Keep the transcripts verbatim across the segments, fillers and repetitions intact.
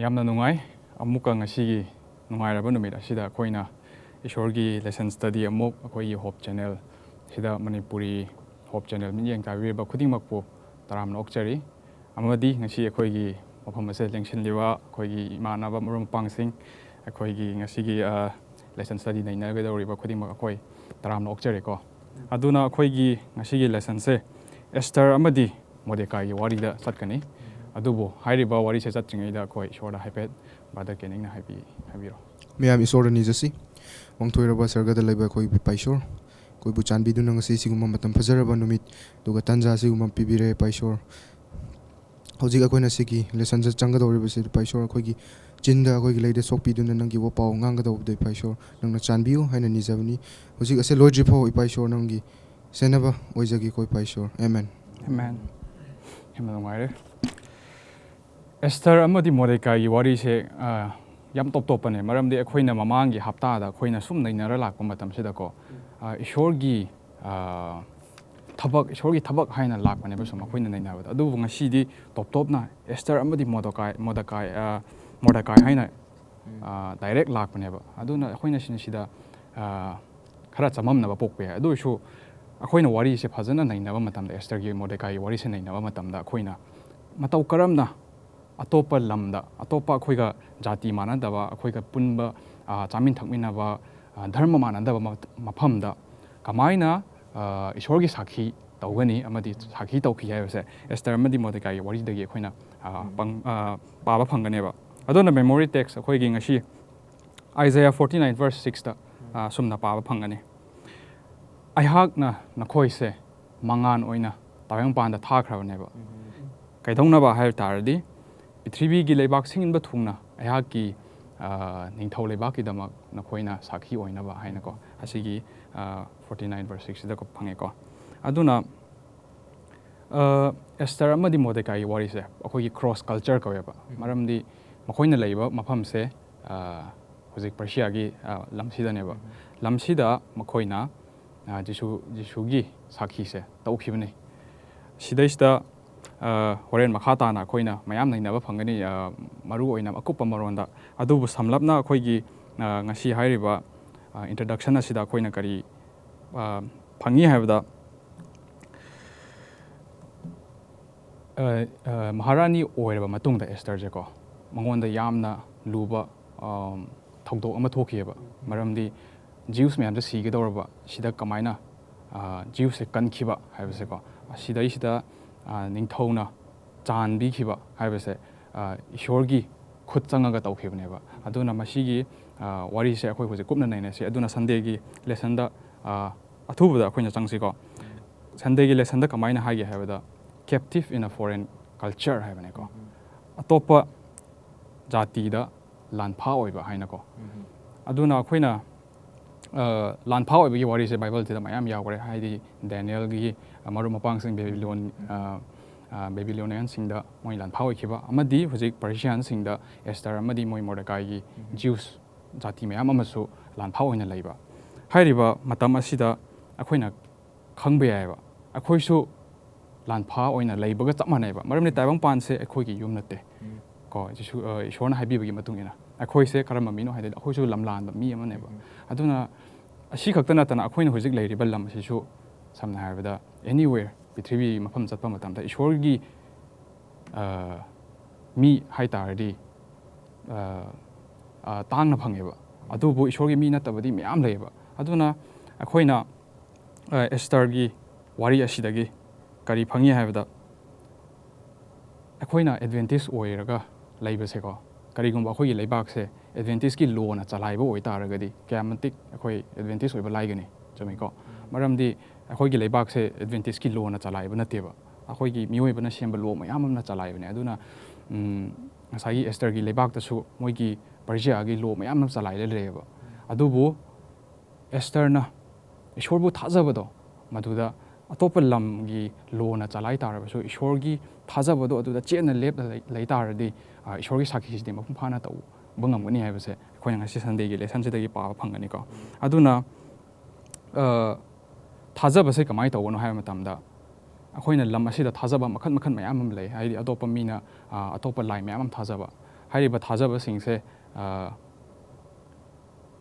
ꯌꯥꯝꯅ ꯅꯨꯡꯉꯥꯏ꯫ ꯑꯃꯨꯛꯀ ꯉꯁꯤꯒꯤ ꯅꯨꯡꯉꯥꯏꯔꯕ ꯅꯨꯃꯤꯠ ꯑꯁꯤꯗ ꯑꯩꯈꯣꯏꯅ ꯏꯁꯣꯔꯒꯤ lesson study ꯑꯃꯨꯛ ꯑꯩꯈꯣꯏꯒꯤ ꯍꯣꯞ ꯆꯦꯅꯦꯜ ꯁꯤꯗ, ꯃꯅꯤꯄꯨꯔꯤ ꯍꯣꯞ ꯆꯦꯅꯦꯜ ꯃꯤꯠꯌꯦꯡ ꯇꯥꯕꯤꯔꯤꯕ ꯈꯨꯗꯤꯡꯃꯛꯄꯨ ꯇꯔꯥꯝꯅ ꯑꯣꯛꯆꯔꯤ꯫ ꯑꯃꯗꯤ ꯉꯁꯤ ꯑꯩꯈꯣꯏꯒꯤ ꯃꯐꯝ ꯑꯁꯤꯗ ꯂꯦꯡꯁꯤꯜꯂꯤꯕ ꯑꯩꯈꯣꯏꯒꯤ ꯏꯃꯥꯟꯅꯕ ꯃꯔꯨꯞ ꯃꯄꯥꯡꯁꯤꯡ, ꯑꯩꯈꯣꯏꯒꯤ ꯉꯁꯤꯒꯤ, ꯑ, lesson study ꯅꯩꯅꯒꯗꯧꯔꯤꯕ ꯈꯨꯗꯤꯡꯃꯛ ꯑꯩꯈꯣꯏ ꯇꯔꯥꯝꯅ ꯑꯣꯛꯆꯔꯤꯀꯣ꯫ ꯑꯗꯨꯅ ꯑꯩꯈꯣꯏꯒꯤ ꯉꯁꯤꯒꯤ lessonꯁꯦ ꯑꯦꯁꯇꯔ ꯑꯃꯗꯤ ꯃꯣꯗꯦꯀꯥꯏꯒꯤ ꯋꯥꯔꯤꯗ ꯆꯠꯀꯅꯤ꯫ ꯑꯗꯨꯕꯨ ꯍꯥꯏꯔꯤꯕ ꯋꯥꯔꯤꯁꯦ ꯆꯠꯇ꯭ꯔꯤꯉꯩꯗ ꯑꯩꯈꯣꯏ ꯏꯁꯣꯔꯗ ꯍꯥꯏꯐꯦꯠ brother ꯀꯦꯅꯤꯡꯅ ꯍꯥꯏꯕꯤ-, ꯍꯥꯏꯕꯤꯔꯣ꯫ ꯃꯌꯥꯝ ꯏꯁꯣꯔꯗ ꯅꯤꯖꯁꯤ꯫ ꯋꯥꯡꯊꯣꯏꯔꯕ ꯁꯔꯒꯗ ꯂꯩꯕ ꯑꯩꯈꯣꯏ ꯏꯄꯥ ꯏꯁꯣꯔ, ꯑꯩꯈꯣꯏꯕꯨ ꯆꯥꯟꯕꯤꯗꯨꯅ ꯉꯁꯤ ꯁꯤꯒꯨꯝꯕ ꯃꯇꯝ ꯐꯖꯔꯕ ꯅꯨꯃꯤꯠ ꯑꯗꯨꯒ ꯇꯥꯟꯖꯥ ꯑꯁꯤꯒꯨꯝꯕ ꯄꯤꯕꯤꯔꯦ ꯏꯄꯥ ꯏꯁꯣꯔ꯫ ꯍꯧꯖꯤꯛ ꯑꯩꯈꯣꯏꯅ ꯁꯤꯒꯤ lessonꯁꯤꯗ ꯆꯪꯒꯗꯧꯔꯤꯕꯁꯤ ꯏꯄꯥ ꯏꯁꯣꯔ, ꯑꯩꯈꯣꯏꯒꯤ ꯆꯤꯟꯗ ꯑꯩꯈꯣꯏꯒꯤ ꯂꯩꯗ ꯁꯣꯛꯄꯤꯗꯨꯅ ꯅꯪꯒꯤ ꯋꯥꯄꯥꯎ ꯉꯥꯡꯒꯗꯧꯕꯗ ꯏꯄꯥ ꯏꯁꯣꯔ ꯅꯪꯅ ꯆꯥꯟꯕꯤꯌꯨ ꯍꯥꯏꯅ ꯅꯤꯖꯕꯅꯤ꯫ ꯍꯧꯖꯤꯛ ꯑꯁꯤ ꯂꯣꯏꯗ꯭ꯔꯤ ꯐꯥꯎ ꯏꯄꯥ ꯏꯁꯣꯔ ꯅꯪꯒꯤ ꯁꯦꯟꯅꯕ ꯑꯣꯏꯖꯒꯦꯀꯣ ꯏꯄꯥ ꯏꯁꯣꯔ꯫ ꯑꯦꯃꯦꯟ꯫ ꯑꯦꯃꯦꯟ꯫ ꯌꯥꯝꯅ ꯅꯨꯡꯉꯥꯏꯔꯦ꯫ ꯑꯦꯁꯇꯔ ꯑꯃꯗꯤ ꯃꯣꯗꯦꯀꯥꯏꯒꯤ ꯋꯥꯔꯤꯁꯦ, ꯑ, ꯌꯥꯝ ꯇꯣꯞ ꯇꯣꯞꯄꯅꯦ꯫ ꯃꯔꯝꯗꯤ ꯑꯩꯈꯣꯏꯅ ꯃꯃꯥꯡꯒꯤ ꯍꯞꯇꯥꯗ ꯑꯩꯈꯣꯏꯅ ꯁꯨꯝ ꯅꯩꯅꯔ ꯂꯥꯛꯄ ꯃꯇꯝꯁꯤꯗꯀꯣ, ꯑ, ꯏꯁꯣꯔꯒꯤ, ꯑ, ꯊꯕꯛ, ꯏꯁꯣꯔꯒꯤ ꯊꯕꯛ ꯍꯥꯏꯅ ꯂꯥꯛꯄꯅꯦꯕ ꯁꯨꯝ ꯑꯩꯈꯣꯏꯅ ꯅꯩꯅꯕꯗ꯫ ꯑꯗꯨꯕꯨ ꯉꯁꯤꯗꯤ ꯇꯣꯞ ꯇꯣꯞꯅ ꯑꯦꯁꯇꯔ ꯑꯃꯗꯤ ꯃꯣꯗꯦꯀꯥꯏ, ꯃꯣꯗꯦꯀꯥꯏ, ꯑ, ꯃꯣꯗꯦꯀꯥꯏ ꯍꯥꯏꯅ, ꯑ, direct ꯂꯥꯛꯄꯅꯦꯕ꯫ ꯑꯗꯨꯅ ꯑꯩꯈꯣꯏꯅ ꯁꯤꯅ ꯁꯤꯗ, ꯑ, ꯈꯔ ꯆꯃꯝꯅꯕ ꯄꯣꯛꯄ ꯌꯥꯏ꯫ ꯑꯗꯨ ꯑꯣꯏꯔꯁꯨ ꯑꯩꯈꯣꯏꯅ ꯋꯥꯔꯤꯁꯦ ꯐꯖꯅ ꯅꯩꯅꯕ ꯃꯇꯝꯗ, ꯑꯦꯁꯇꯔꯒꯤ ꯃꯣꯗꯦꯀꯥꯏꯒꯤ ꯋꯥꯔꯤꯁꯦ ꯅꯩꯅꯕ ꯃꯇꯝꯗ, ꯑꯩꯈꯣꯏꯅ ꯃꯇꯧ ꯀꯔꯝꯅ ꯑꯇꯣꯞꯄ ꯂꯝꯗ, ꯑꯇꯣꯞꯄ ꯑꯩꯈꯣꯏꯒ ꯖꯥꯇꯤ ꯃꯥꯟꯅꯗꯕ, ꯑꯩꯈꯣꯏꯒ ꯄꯨꯟꯕ, ꯑ, ꯆꯥꯃꯤꯟ ꯊꯛꯃꯤꯟꯅꯕ, ꯑ, ꯙꯔꯃ ꯃꯥꯟꯅꯗꯕ ꯃ-, ꯃꯐꯝꯗ ꯀꯃꯥꯏꯅ, ꯑ, ꯏꯁꯣꯔꯒꯤ ꯁꯥꯈꯤ ꯇꯧꯒꯅꯤ ꯑꯃꯗꯤ ꯁꯥꯈꯤ ꯇꯧꯈꯤ ꯍꯥꯏꯕꯁꯦ ꯑꯦꯁꯇꯔ ꯑꯃꯗꯤ ꯃꯣꯗꯦꯀꯥꯏꯒꯤ ꯋꯥꯔꯤꯗꯒꯤ ꯑꯩꯈꯣꯏꯅ, ꯑ, ꯎꯝ꯫ ꯄꯪ-, ꯑ, ꯄꯥꯕ ꯐꯪꯒꯅꯦꯕ꯫ ꯑꯗꯨꯅ memory text ꯑꯩꯈꯣꯏꯒꯤ ꯉꯁꯤ Isaiah forty nine verse six ꯇ, ꯑ, ꯁꯨꯝꯅ ꯄꯥꯕ ꯐꯪꯒꯅꯤ꯫ "ꯑꯩꯍꯥꯛꯅ ꯅꯈꯣꯏꯁꯦ ꯃꯉꯥꯟ ꯑꯣꯏꯅ ꯇꯥꯏꯕꯪꯄꯥꯟꯗ ꯊꯥꯈ꯭ꯔꯕꯅꯦꯕ꯫ ꯎꯝ꯫ ꯀꯩꯗꯧꯅꯕ ꯍꯥꯏꯕ ꯇꯥꯔꯗꯤ, ꯄ꯭ꯔꯤꯊꯤꯕꯤꯒꯤ ꯂꯩꯕꯥꯛ ꯁꯤꯟꯕ ꯊꯨꯡꯅ ꯑꯩꯍꯥꯛꯀꯤ, ꯑ, ꯅꯤꯡꯊꯧ ꯂꯩꯕꯥꯛꯀꯤꯗꯃꯛ ꯅꯈꯣꯏꯅ ꯁꯥꯈꯤ ꯑꯣꯏꯅꯕ" ꯍꯥꯏꯅꯀꯣ, ꯑꯁꯤꯒꯤ, ꯑ, forty nine verse six ꯁꯤꯗ ꯐꯪꯉꯦꯀꯣ꯫ ꯑꯗꯨꯅ, ꯑ, ꯑꯦꯁꯇꯔ ꯑꯃꯗꯤ ꯃꯣꯗꯦꯀꯥꯏꯒꯤ ꯋꯥꯔꯤꯁꯦ ꯑꯩꯈꯣꯏꯒꯤ cross culture ꯀꯧꯋꯦꯕ꯫ ꯎꯝ꯫ ꯃꯔꯝꯗꯤ ꯃꯈꯣꯏꯅ ꯂꯩꯕ ꯃꯐꯝꯁꯦ, ꯑ, ꯍꯧꯖꯤꯛ ꯄꯔꯁꯤꯌꯥꯒꯤ, ꯑ, ꯂꯝꯁꯤꯗꯅꯦꯕ꯫ ꯎꯝ꯫ ꯂꯝꯁꯤꯗ ꯃꯈꯣꯏꯅ, ꯑ, ꯖꯤꯁꯨ, ꯖꯤꯁꯨꯒꯤ ꯁꯥꯈꯤꯁꯦ ꯇꯧꯈꯤꯕꯅꯤ꯫ ꯁꯤꯗꯩꯁꯤꯗ, ꯑ, ꯍꯣꯔꯦꯟ ꯃꯈꯥ ꯇꯥꯅ ꯑꯩꯈꯣꯏꯅ ꯃꯌꯥꯝ ꯅꯩꯅꯕ ꯐꯪꯒꯅꯤ, ꯑ, ꯃꯔꯨ ꯑꯣꯏꯅ ꯑꯀꯨꯞꯄ ꯃꯔꯣꯟꯗ꯫ ꯑꯗꯨꯕꯨ ꯁꯝꯂꯞꯅ ꯑꯩꯈꯣꯏꯒꯤ, ꯑ, ꯉꯁꯤ ꯍꯥꯏꯔꯤꯕ, ꯑ, introduction ꯑꯁꯤꯗ ꯑꯩꯈꯣꯏꯅ ꯀꯔꯤ, ꯑ, ꯐꯪꯉꯤ ꯍꯥꯏꯕꯗ, ꯑ, ꯑ, ꯃꯍꯥꯔꯥꯅꯤ ꯑꯣꯏꯔꯕ ꯃꯇꯨꯡꯗ ꯑꯦꯁꯇꯔꯁꯦꯀꯣ, ꯃꯉꯣꯟꯗ ꯌꯥꯝꯅ ꯂꯨꯕ, ꯑ, ꯊꯧꯗꯣꯛ ꯑꯃ ꯊꯣꯛꯈꯤꯑꯕ꯫ ꯃꯔꯝꯗꯤ Jews ꯃꯌꯥꯝꯁꯦ ꯁꯤꯒꯗꯧꯔꯕ, ꯁꯤꯗ ꯀꯃꯥꯏꯅ, ꯑ, Jews ꯁꯦ ꯀꯟꯈꯤꯕ ꯍꯥꯏꯕꯁꯦꯀꯣ, ꯑꯁꯤꯗꯩꯁꯤꯗ, ꯑ, ꯅꯤꯡꯊꯧꯅ ꯆꯥꯟꯕꯤꯈꯤꯕ ꯍꯥꯏꯕꯁꯦ, ꯑ, ꯏꯁꯣꯔꯒꯤ ꯈꯨꯠ ꯆꯪꯉꯒ ꯇꯧꯈꯤꯕꯅꯦꯕ꯫ ꯑꯗꯨꯅ ꯃꯁꯤꯒꯤ, ꯑ, ꯋꯥꯔꯤꯁꯦ ꯑꯩꯈꯣꯏ ꯍꯧꯖꯤꯛ ꯀꯨꯞꯅ ꯅꯩꯅꯁꯤ꯫ ꯑꯗꯨꯅ Sundayꯒꯤ lessonꯗ, ꯑ, ꯑꯊꯨꯕꯗ ꯑꯩꯈꯣꯏꯅ ꯆꯪꯁꯤꯀꯣ꯫ Sundayꯒꯤ lessonꯗ ꯀꯃꯥꯏꯅ ꯍꯥꯏꯒꯦ ꯍꯥꯏꯕꯗ, "Captive in a foreign culture" ꯍꯥꯏꯕꯅꯦꯀꯣ꯫ ꯑꯇꯣꯞꯄ ꯖꯥꯇꯤꯗ ꯂꯥꯟꯐꯥ ꯑꯣꯏꯕ ꯍꯥꯏꯅꯀꯣ꯫ ꯑꯗꯨꯅ ꯑꯩꯈꯣꯏꯅ, ꯑ, ꯂꯥꯟꯐꯥ ꯑꯣꯏꯕꯒꯤ ꯋꯥꯔꯤꯁꯦ ꯕꯥꯏꯕꯜꯁꯤꯗ ꯃꯌꯥꯝ ꯌꯥꯎꯈ꯭ꯔꯦ꯫ ꯍꯥꯏꯗꯤ ꯗꯦꯅꯤꯌꯦꯜꯒꯤ ꯃꯔꯨꯞ ꯃꯄꯥꯡꯁꯤꯡ ꯕꯦꯕꯤꯂꯣꯟ, ꯑ, ꯑ, ꯕꯦꯕꯤꯂꯣꯅꯤꯌꯟꯁꯤꯡꯗ ꯃꯣꯏ ꯂꯥꯟꯐꯥ ꯑꯣꯏꯈꯤꯕ, ꯑꯃꯗꯤ ꯍꯧꯖꯤꯛ ꯄꯔꯁꯤꯌꯥꯟꯁꯤꯡꯗ ꯑꯦꯁꯇꯔ ꯑꯃꯗꯤ ꯃꯣꯏ ꯃꯣꯔꯗꯦꯀꯥꯏꯒꯤ Jews ꯖꯥꯇꯤ ꯃꯌꯥꯝ ꯑꯃꯁꯨ ꯂꯥꯟꯐꯥ ꯑꯣꯏꯅ ꯂꯩꯕ꯫ ꯍꯥꯏꯔꯤꯕ ꯃꯇꯝ ꯑꯁꯤꯗ ꯑꯩꯈꯣꯏꯅ ꯈꯪꯕ ꯌꯥꯏꯑꯕ, ꯑꯩꯈꯣꯏꯁꯨ ꯂꯥꯟꯐꯥ ꯑꯣꯏꯅ ꯂꯩꯕꯒ ꯆꯞ ꯃꯥꯟꯅꯩꯕ꯫ ꯃꯔꯝꯗꯤ ꯇꯥꯏꯕꯪꯄꯥꯟꯁꯦ ꯑꯩꯈꯣꯏꯒꯤ ꯌꯨꯝ ꯅꯠꯇꯦ꯫ ꯀꯣ, ꯖꯤꯁꯨ, ꯑ, ꯏꯁꯣꯔꯅ ꯍꯥꯏꯕꯤꯕꯒꯤ ꯃꯇꯨꯡ ꯏꯟꯅ ꯑꯩꯈꯣꯏꯁꯦ ꯀꯔꯝꯕ ꯃꯤꯅꯣ ꯍꯥꯏꯗꯤ ꯑꯩꯈꯣꯏꯁꯨ ꯂꯝꯂꯥꯟꯕ ꯃꯤ ꯑꯃꯅꯦꯕ꯫ ꯑꯗꯨꯅ ꯑꯁꯤ ꯈꯛꯇ ꯅꯠꯇꯅ ꯑꯩꯈꯣꯏꯅ ꯍꯧꯖꯤꯛ ꯂꯩꯔꯤꯕ ꯂꯝ ꯑꯁꯤꯁꯨ, ꯁꯝꯅ ꯍꯥꯏꯔꯕꯗ, anywhere ꯄ꯭ꯔꯤꯊꯤꯕꯤꯒꯤ ꯃꯐꯝ ꯆꯠꯄ ꯃꯇꯝꯗ ꯏꯁꯣꯔꯒꯤ, ꯑ, ꯃꯤ ꯍꯥꯏ ꯇꯥꯔꯗꯤ, ꯑ, ꯑ, ꯇꯥꯡꯅ ꯐꯪꯉꯦꯕ꯫ ꯑꯗꯨꯕꯨ ꯏꯁꯣꯔꯒꯤ ꯃꯤ ꯅꯠꯇꯕꯗꯤ ꯃꯌꯥꯝ ꯂꯩꯌꯦꯕ꯫ ꯑꯗꯨꯅ ꯑꯩꯈꯣꯏꯅ, ꯑ, ꯑꯦꯁꯇꯔꯒꯤ ꯋꯥꯔꯤ ꯑꯁꯤꯗꯒꯤ ꯀꯔꯤ ꯐꯪꯉꯤ ꯍꯥꯏꯕꯗ, ꯑꯩꯈꯣꯏꯅ ꯑꯦꯗꯚꯦꯟꯇꯤꯁ ꯑꯣꯏꯔꯒ ꯂꯩꯕꯁꯦꯀꯣ, ꯀꯔꯤꯒꯨꯝꯕ ꯑꯩꯈꯣꯏꯒꯤ ꯂꯩꯕꯥꯛꯁꯦ ꯑꯦꯗꯚꯦꯟꯇꯤꯁꯀꯤ ꯂꯣꯅ ꯆꯂꯥꯏꯕ ꯑꯣꯏꯇꯥꯔꯒꯗꯤ ꯀꯌꯥꯃꯇꯤꯛ ꯑꯩꯈꯣꯏ ꯑꯦꯗꯚꯦꯟꯇꯤꯁ ꯑꯣꯏꯕ ꯂꯥꯏꯒꯅꯤ, ꯆꯨꯝꯃꯤꯀꯣ? ꯃꯔꯝꯗꯤ ꯑꯩꯈꯣꯏꯒꯤ ꯂꯩꯕꯥꯛꯁꯦ ꯑꯦꯗꯚꯦꯟꯇꯤꯁꯀꯤ ꯂꯣꯅ ꯆꯂꯥꯏꯕ ꯅꯠꯇꯦꯕ, ꯑꯩꯈꯣꯏꯒꯤ ꯃꯤꯑꯣꯏꯕꯅ ꯁꯦꯝꯕ ꯂꯣ ꯃꯌꯥꯝ ꯑꯃꯅ ꯆꯂꯥꯏꯕꯅꯦ꯫ ꯑꯗꯨꯅ, ꯎꯝ, ꯉꯁꯥꯏꯒꯤ ꯑꯦꯁꯇꯔꯒꯤ ꯂꯩꯕꯥꯛꯇꯁꯨ ꯃꯣꯏꯒꯤ ꯄꯔꯁꯤꯌꯥꯒꯤ ꯂꯣ ꯃꯌꯥꯝ ꯑꯃ ꯆꯂꯥꯏꯔ ꯂꯩꯌꯦꯕ꯫ ꯑꯗꯨꯕꯨ ꯑꯦꯁꯇꯔꯅ ꯏꯁꯣꯔꯕꯨ ꯊꯥꯖꯕꯗꯣ, ꯃꯗꯨꯗ ꯑꯇꯣꯞꯄ ꯂꯝꯒꯤ ꯂꯣꯅ ꯆꯂꯥꯏ ꯇꯥꯔꯕꯁꯨ ꯏꯁꯣꯔꯒꯤ ꯊꯥꯖꯕꯗꯣ ꯑꯗꯨꯗ ꯆꯦꯠꯅ ꯂꯦꯞꯅ ꯂꯩ, ꯂꯩ ꯇꯥꯔꯗꯤ, ꯑ, ꯏꯁꯣꯔꯒꯤ ꯁꯥꯈꯤꯁꯤꯗꯤ ꯃꯄꯨꯡ ꯐꯥꯅ ꯇꯧꯕ ꯉꯝꯒꯅꯤ ꯍꯥꯏꯕꯁꯦ ꯑꯩꯈꯣꯏꯅ ꯉꯁꯤ ꯁꯟꯗꯦꯒꯤ ꯂꯦꯁꯟꯁꯤꯗꯒꯤ ꯄꯥꯕ ꯐꯪꯒꯅꯤꯀꯣ꯫ ꯑꯗꯨꯅ, ꯑ, ꯊꯥꯖꯕꯁꯦ ꯀꯃꯥꯏꯅ ꯇꯧꯕꯅꯣ ꯍꯥꯏꯕ ꯃꯇꯝꯗ, ꯑꯩꯈꯣꯏꯅ ꯂꯝ ꯑꯁꯤꯗ ꯊꯥꯖꯕ ꯃꯈꯜ ꯃꯈꯜ ꯃꯌꯥꯝ ꯑꯃ ꯂꯩ꯫ ꯍꯥꯏꯗꯤ ꯑꯇꯣꯞꯄ ꯃꯤꯅ, ꯑ, ꯑꯇꯣꯞꯄ ꯂꯥꯏ ꯃꯌꯥꯝ ꯑꯃ ꯊꯥꯖꯕ꯫ ꯍꯥꯏꯔꯤꯕ ꯊꯥꯖꯕꯁꯤꯡꯁꯦ, ꯑ,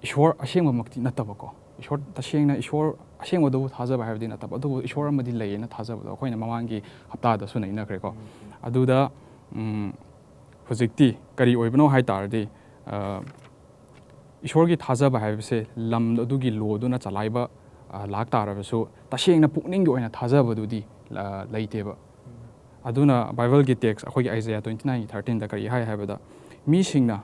ꯏꯁꯣꯔ ꯑꯁꯦꯡꯕꯃꯛꯇꯤ ꯅꯠꯇꯕꯀꯣ꯫ ꯏꯁꯣꯔ ꯇꯁꯦꯡꯅ, ꯏꯁꯣꯔ ꯑꯁꯦꯡꯕꯗꯕꯨ ꯊꯥꯖꯕ ꯍꯥꯏꯕꯗꯤ ꯅꯠꯇꯕ, ꯑꯗꯨꯕꯨ ꯏꯁꯣꯔ ꯑꯃꯗꯤ ꯂꯩꯌꯦꯅ ꯊꯥꯖꯕꯗꯣ ꯑꯩꯈꯣꯏꯅ ꯃꯃꯥꯡꯒꯤ ꯍꯞꯇꯥꯗꯁꯨ ꯅꯩꯅꯈ꯭ꯔꯦꯀꯣ꯫ ꯑꯗꯨꯗ, ꯎꯝ, ꯍꯧꯖꯤꯛꯇꯤ ꯀꯔꯤ ꯑꯣꯏꯕꯅꯣ ꯍꯥꯏ ꯇꯥꯔꯗꯤ, ꯑ, ꯏꯁꯣꯔꯒꯤ ꯊꯥꯖꯕ ꯍꯥꯏꯕꯁꯦ ꯂꯝ ꯑꯗꯨꯒꯤ ꯂꯣꯗꯨꯅ ꯆꯂꯥꯏꯕ, ꯑ, ꯂꯥꯛ ꯇꯥꯔꯕꯁꯨ, ꯇꯁꯦꯡꯅ ꯄꯨꯛꯅꯤꯡꯒꯤ ꯑꯣꯏꯅ ꯊꯥꯖꯕꯗꯨꯗꯤ, ꯑ, ꯂꯩꯇꯦꯕ꯫ ꯑꯗꯨꯅ ꯕꯥꯏꯕꯜꯒꯤ ꯇꯦꯛꯁ ꯑꯩꯈꯣꯏꯒꯤ ꯑꯥꯏꯖꯦꯌꯥ twenty nine thirteen ꯗ ꯀꯔꯤ ꯍꯥꯏ ꯍꯥꯏꯕꯗ, ꯃꯤꯁꯤꯡꯅ,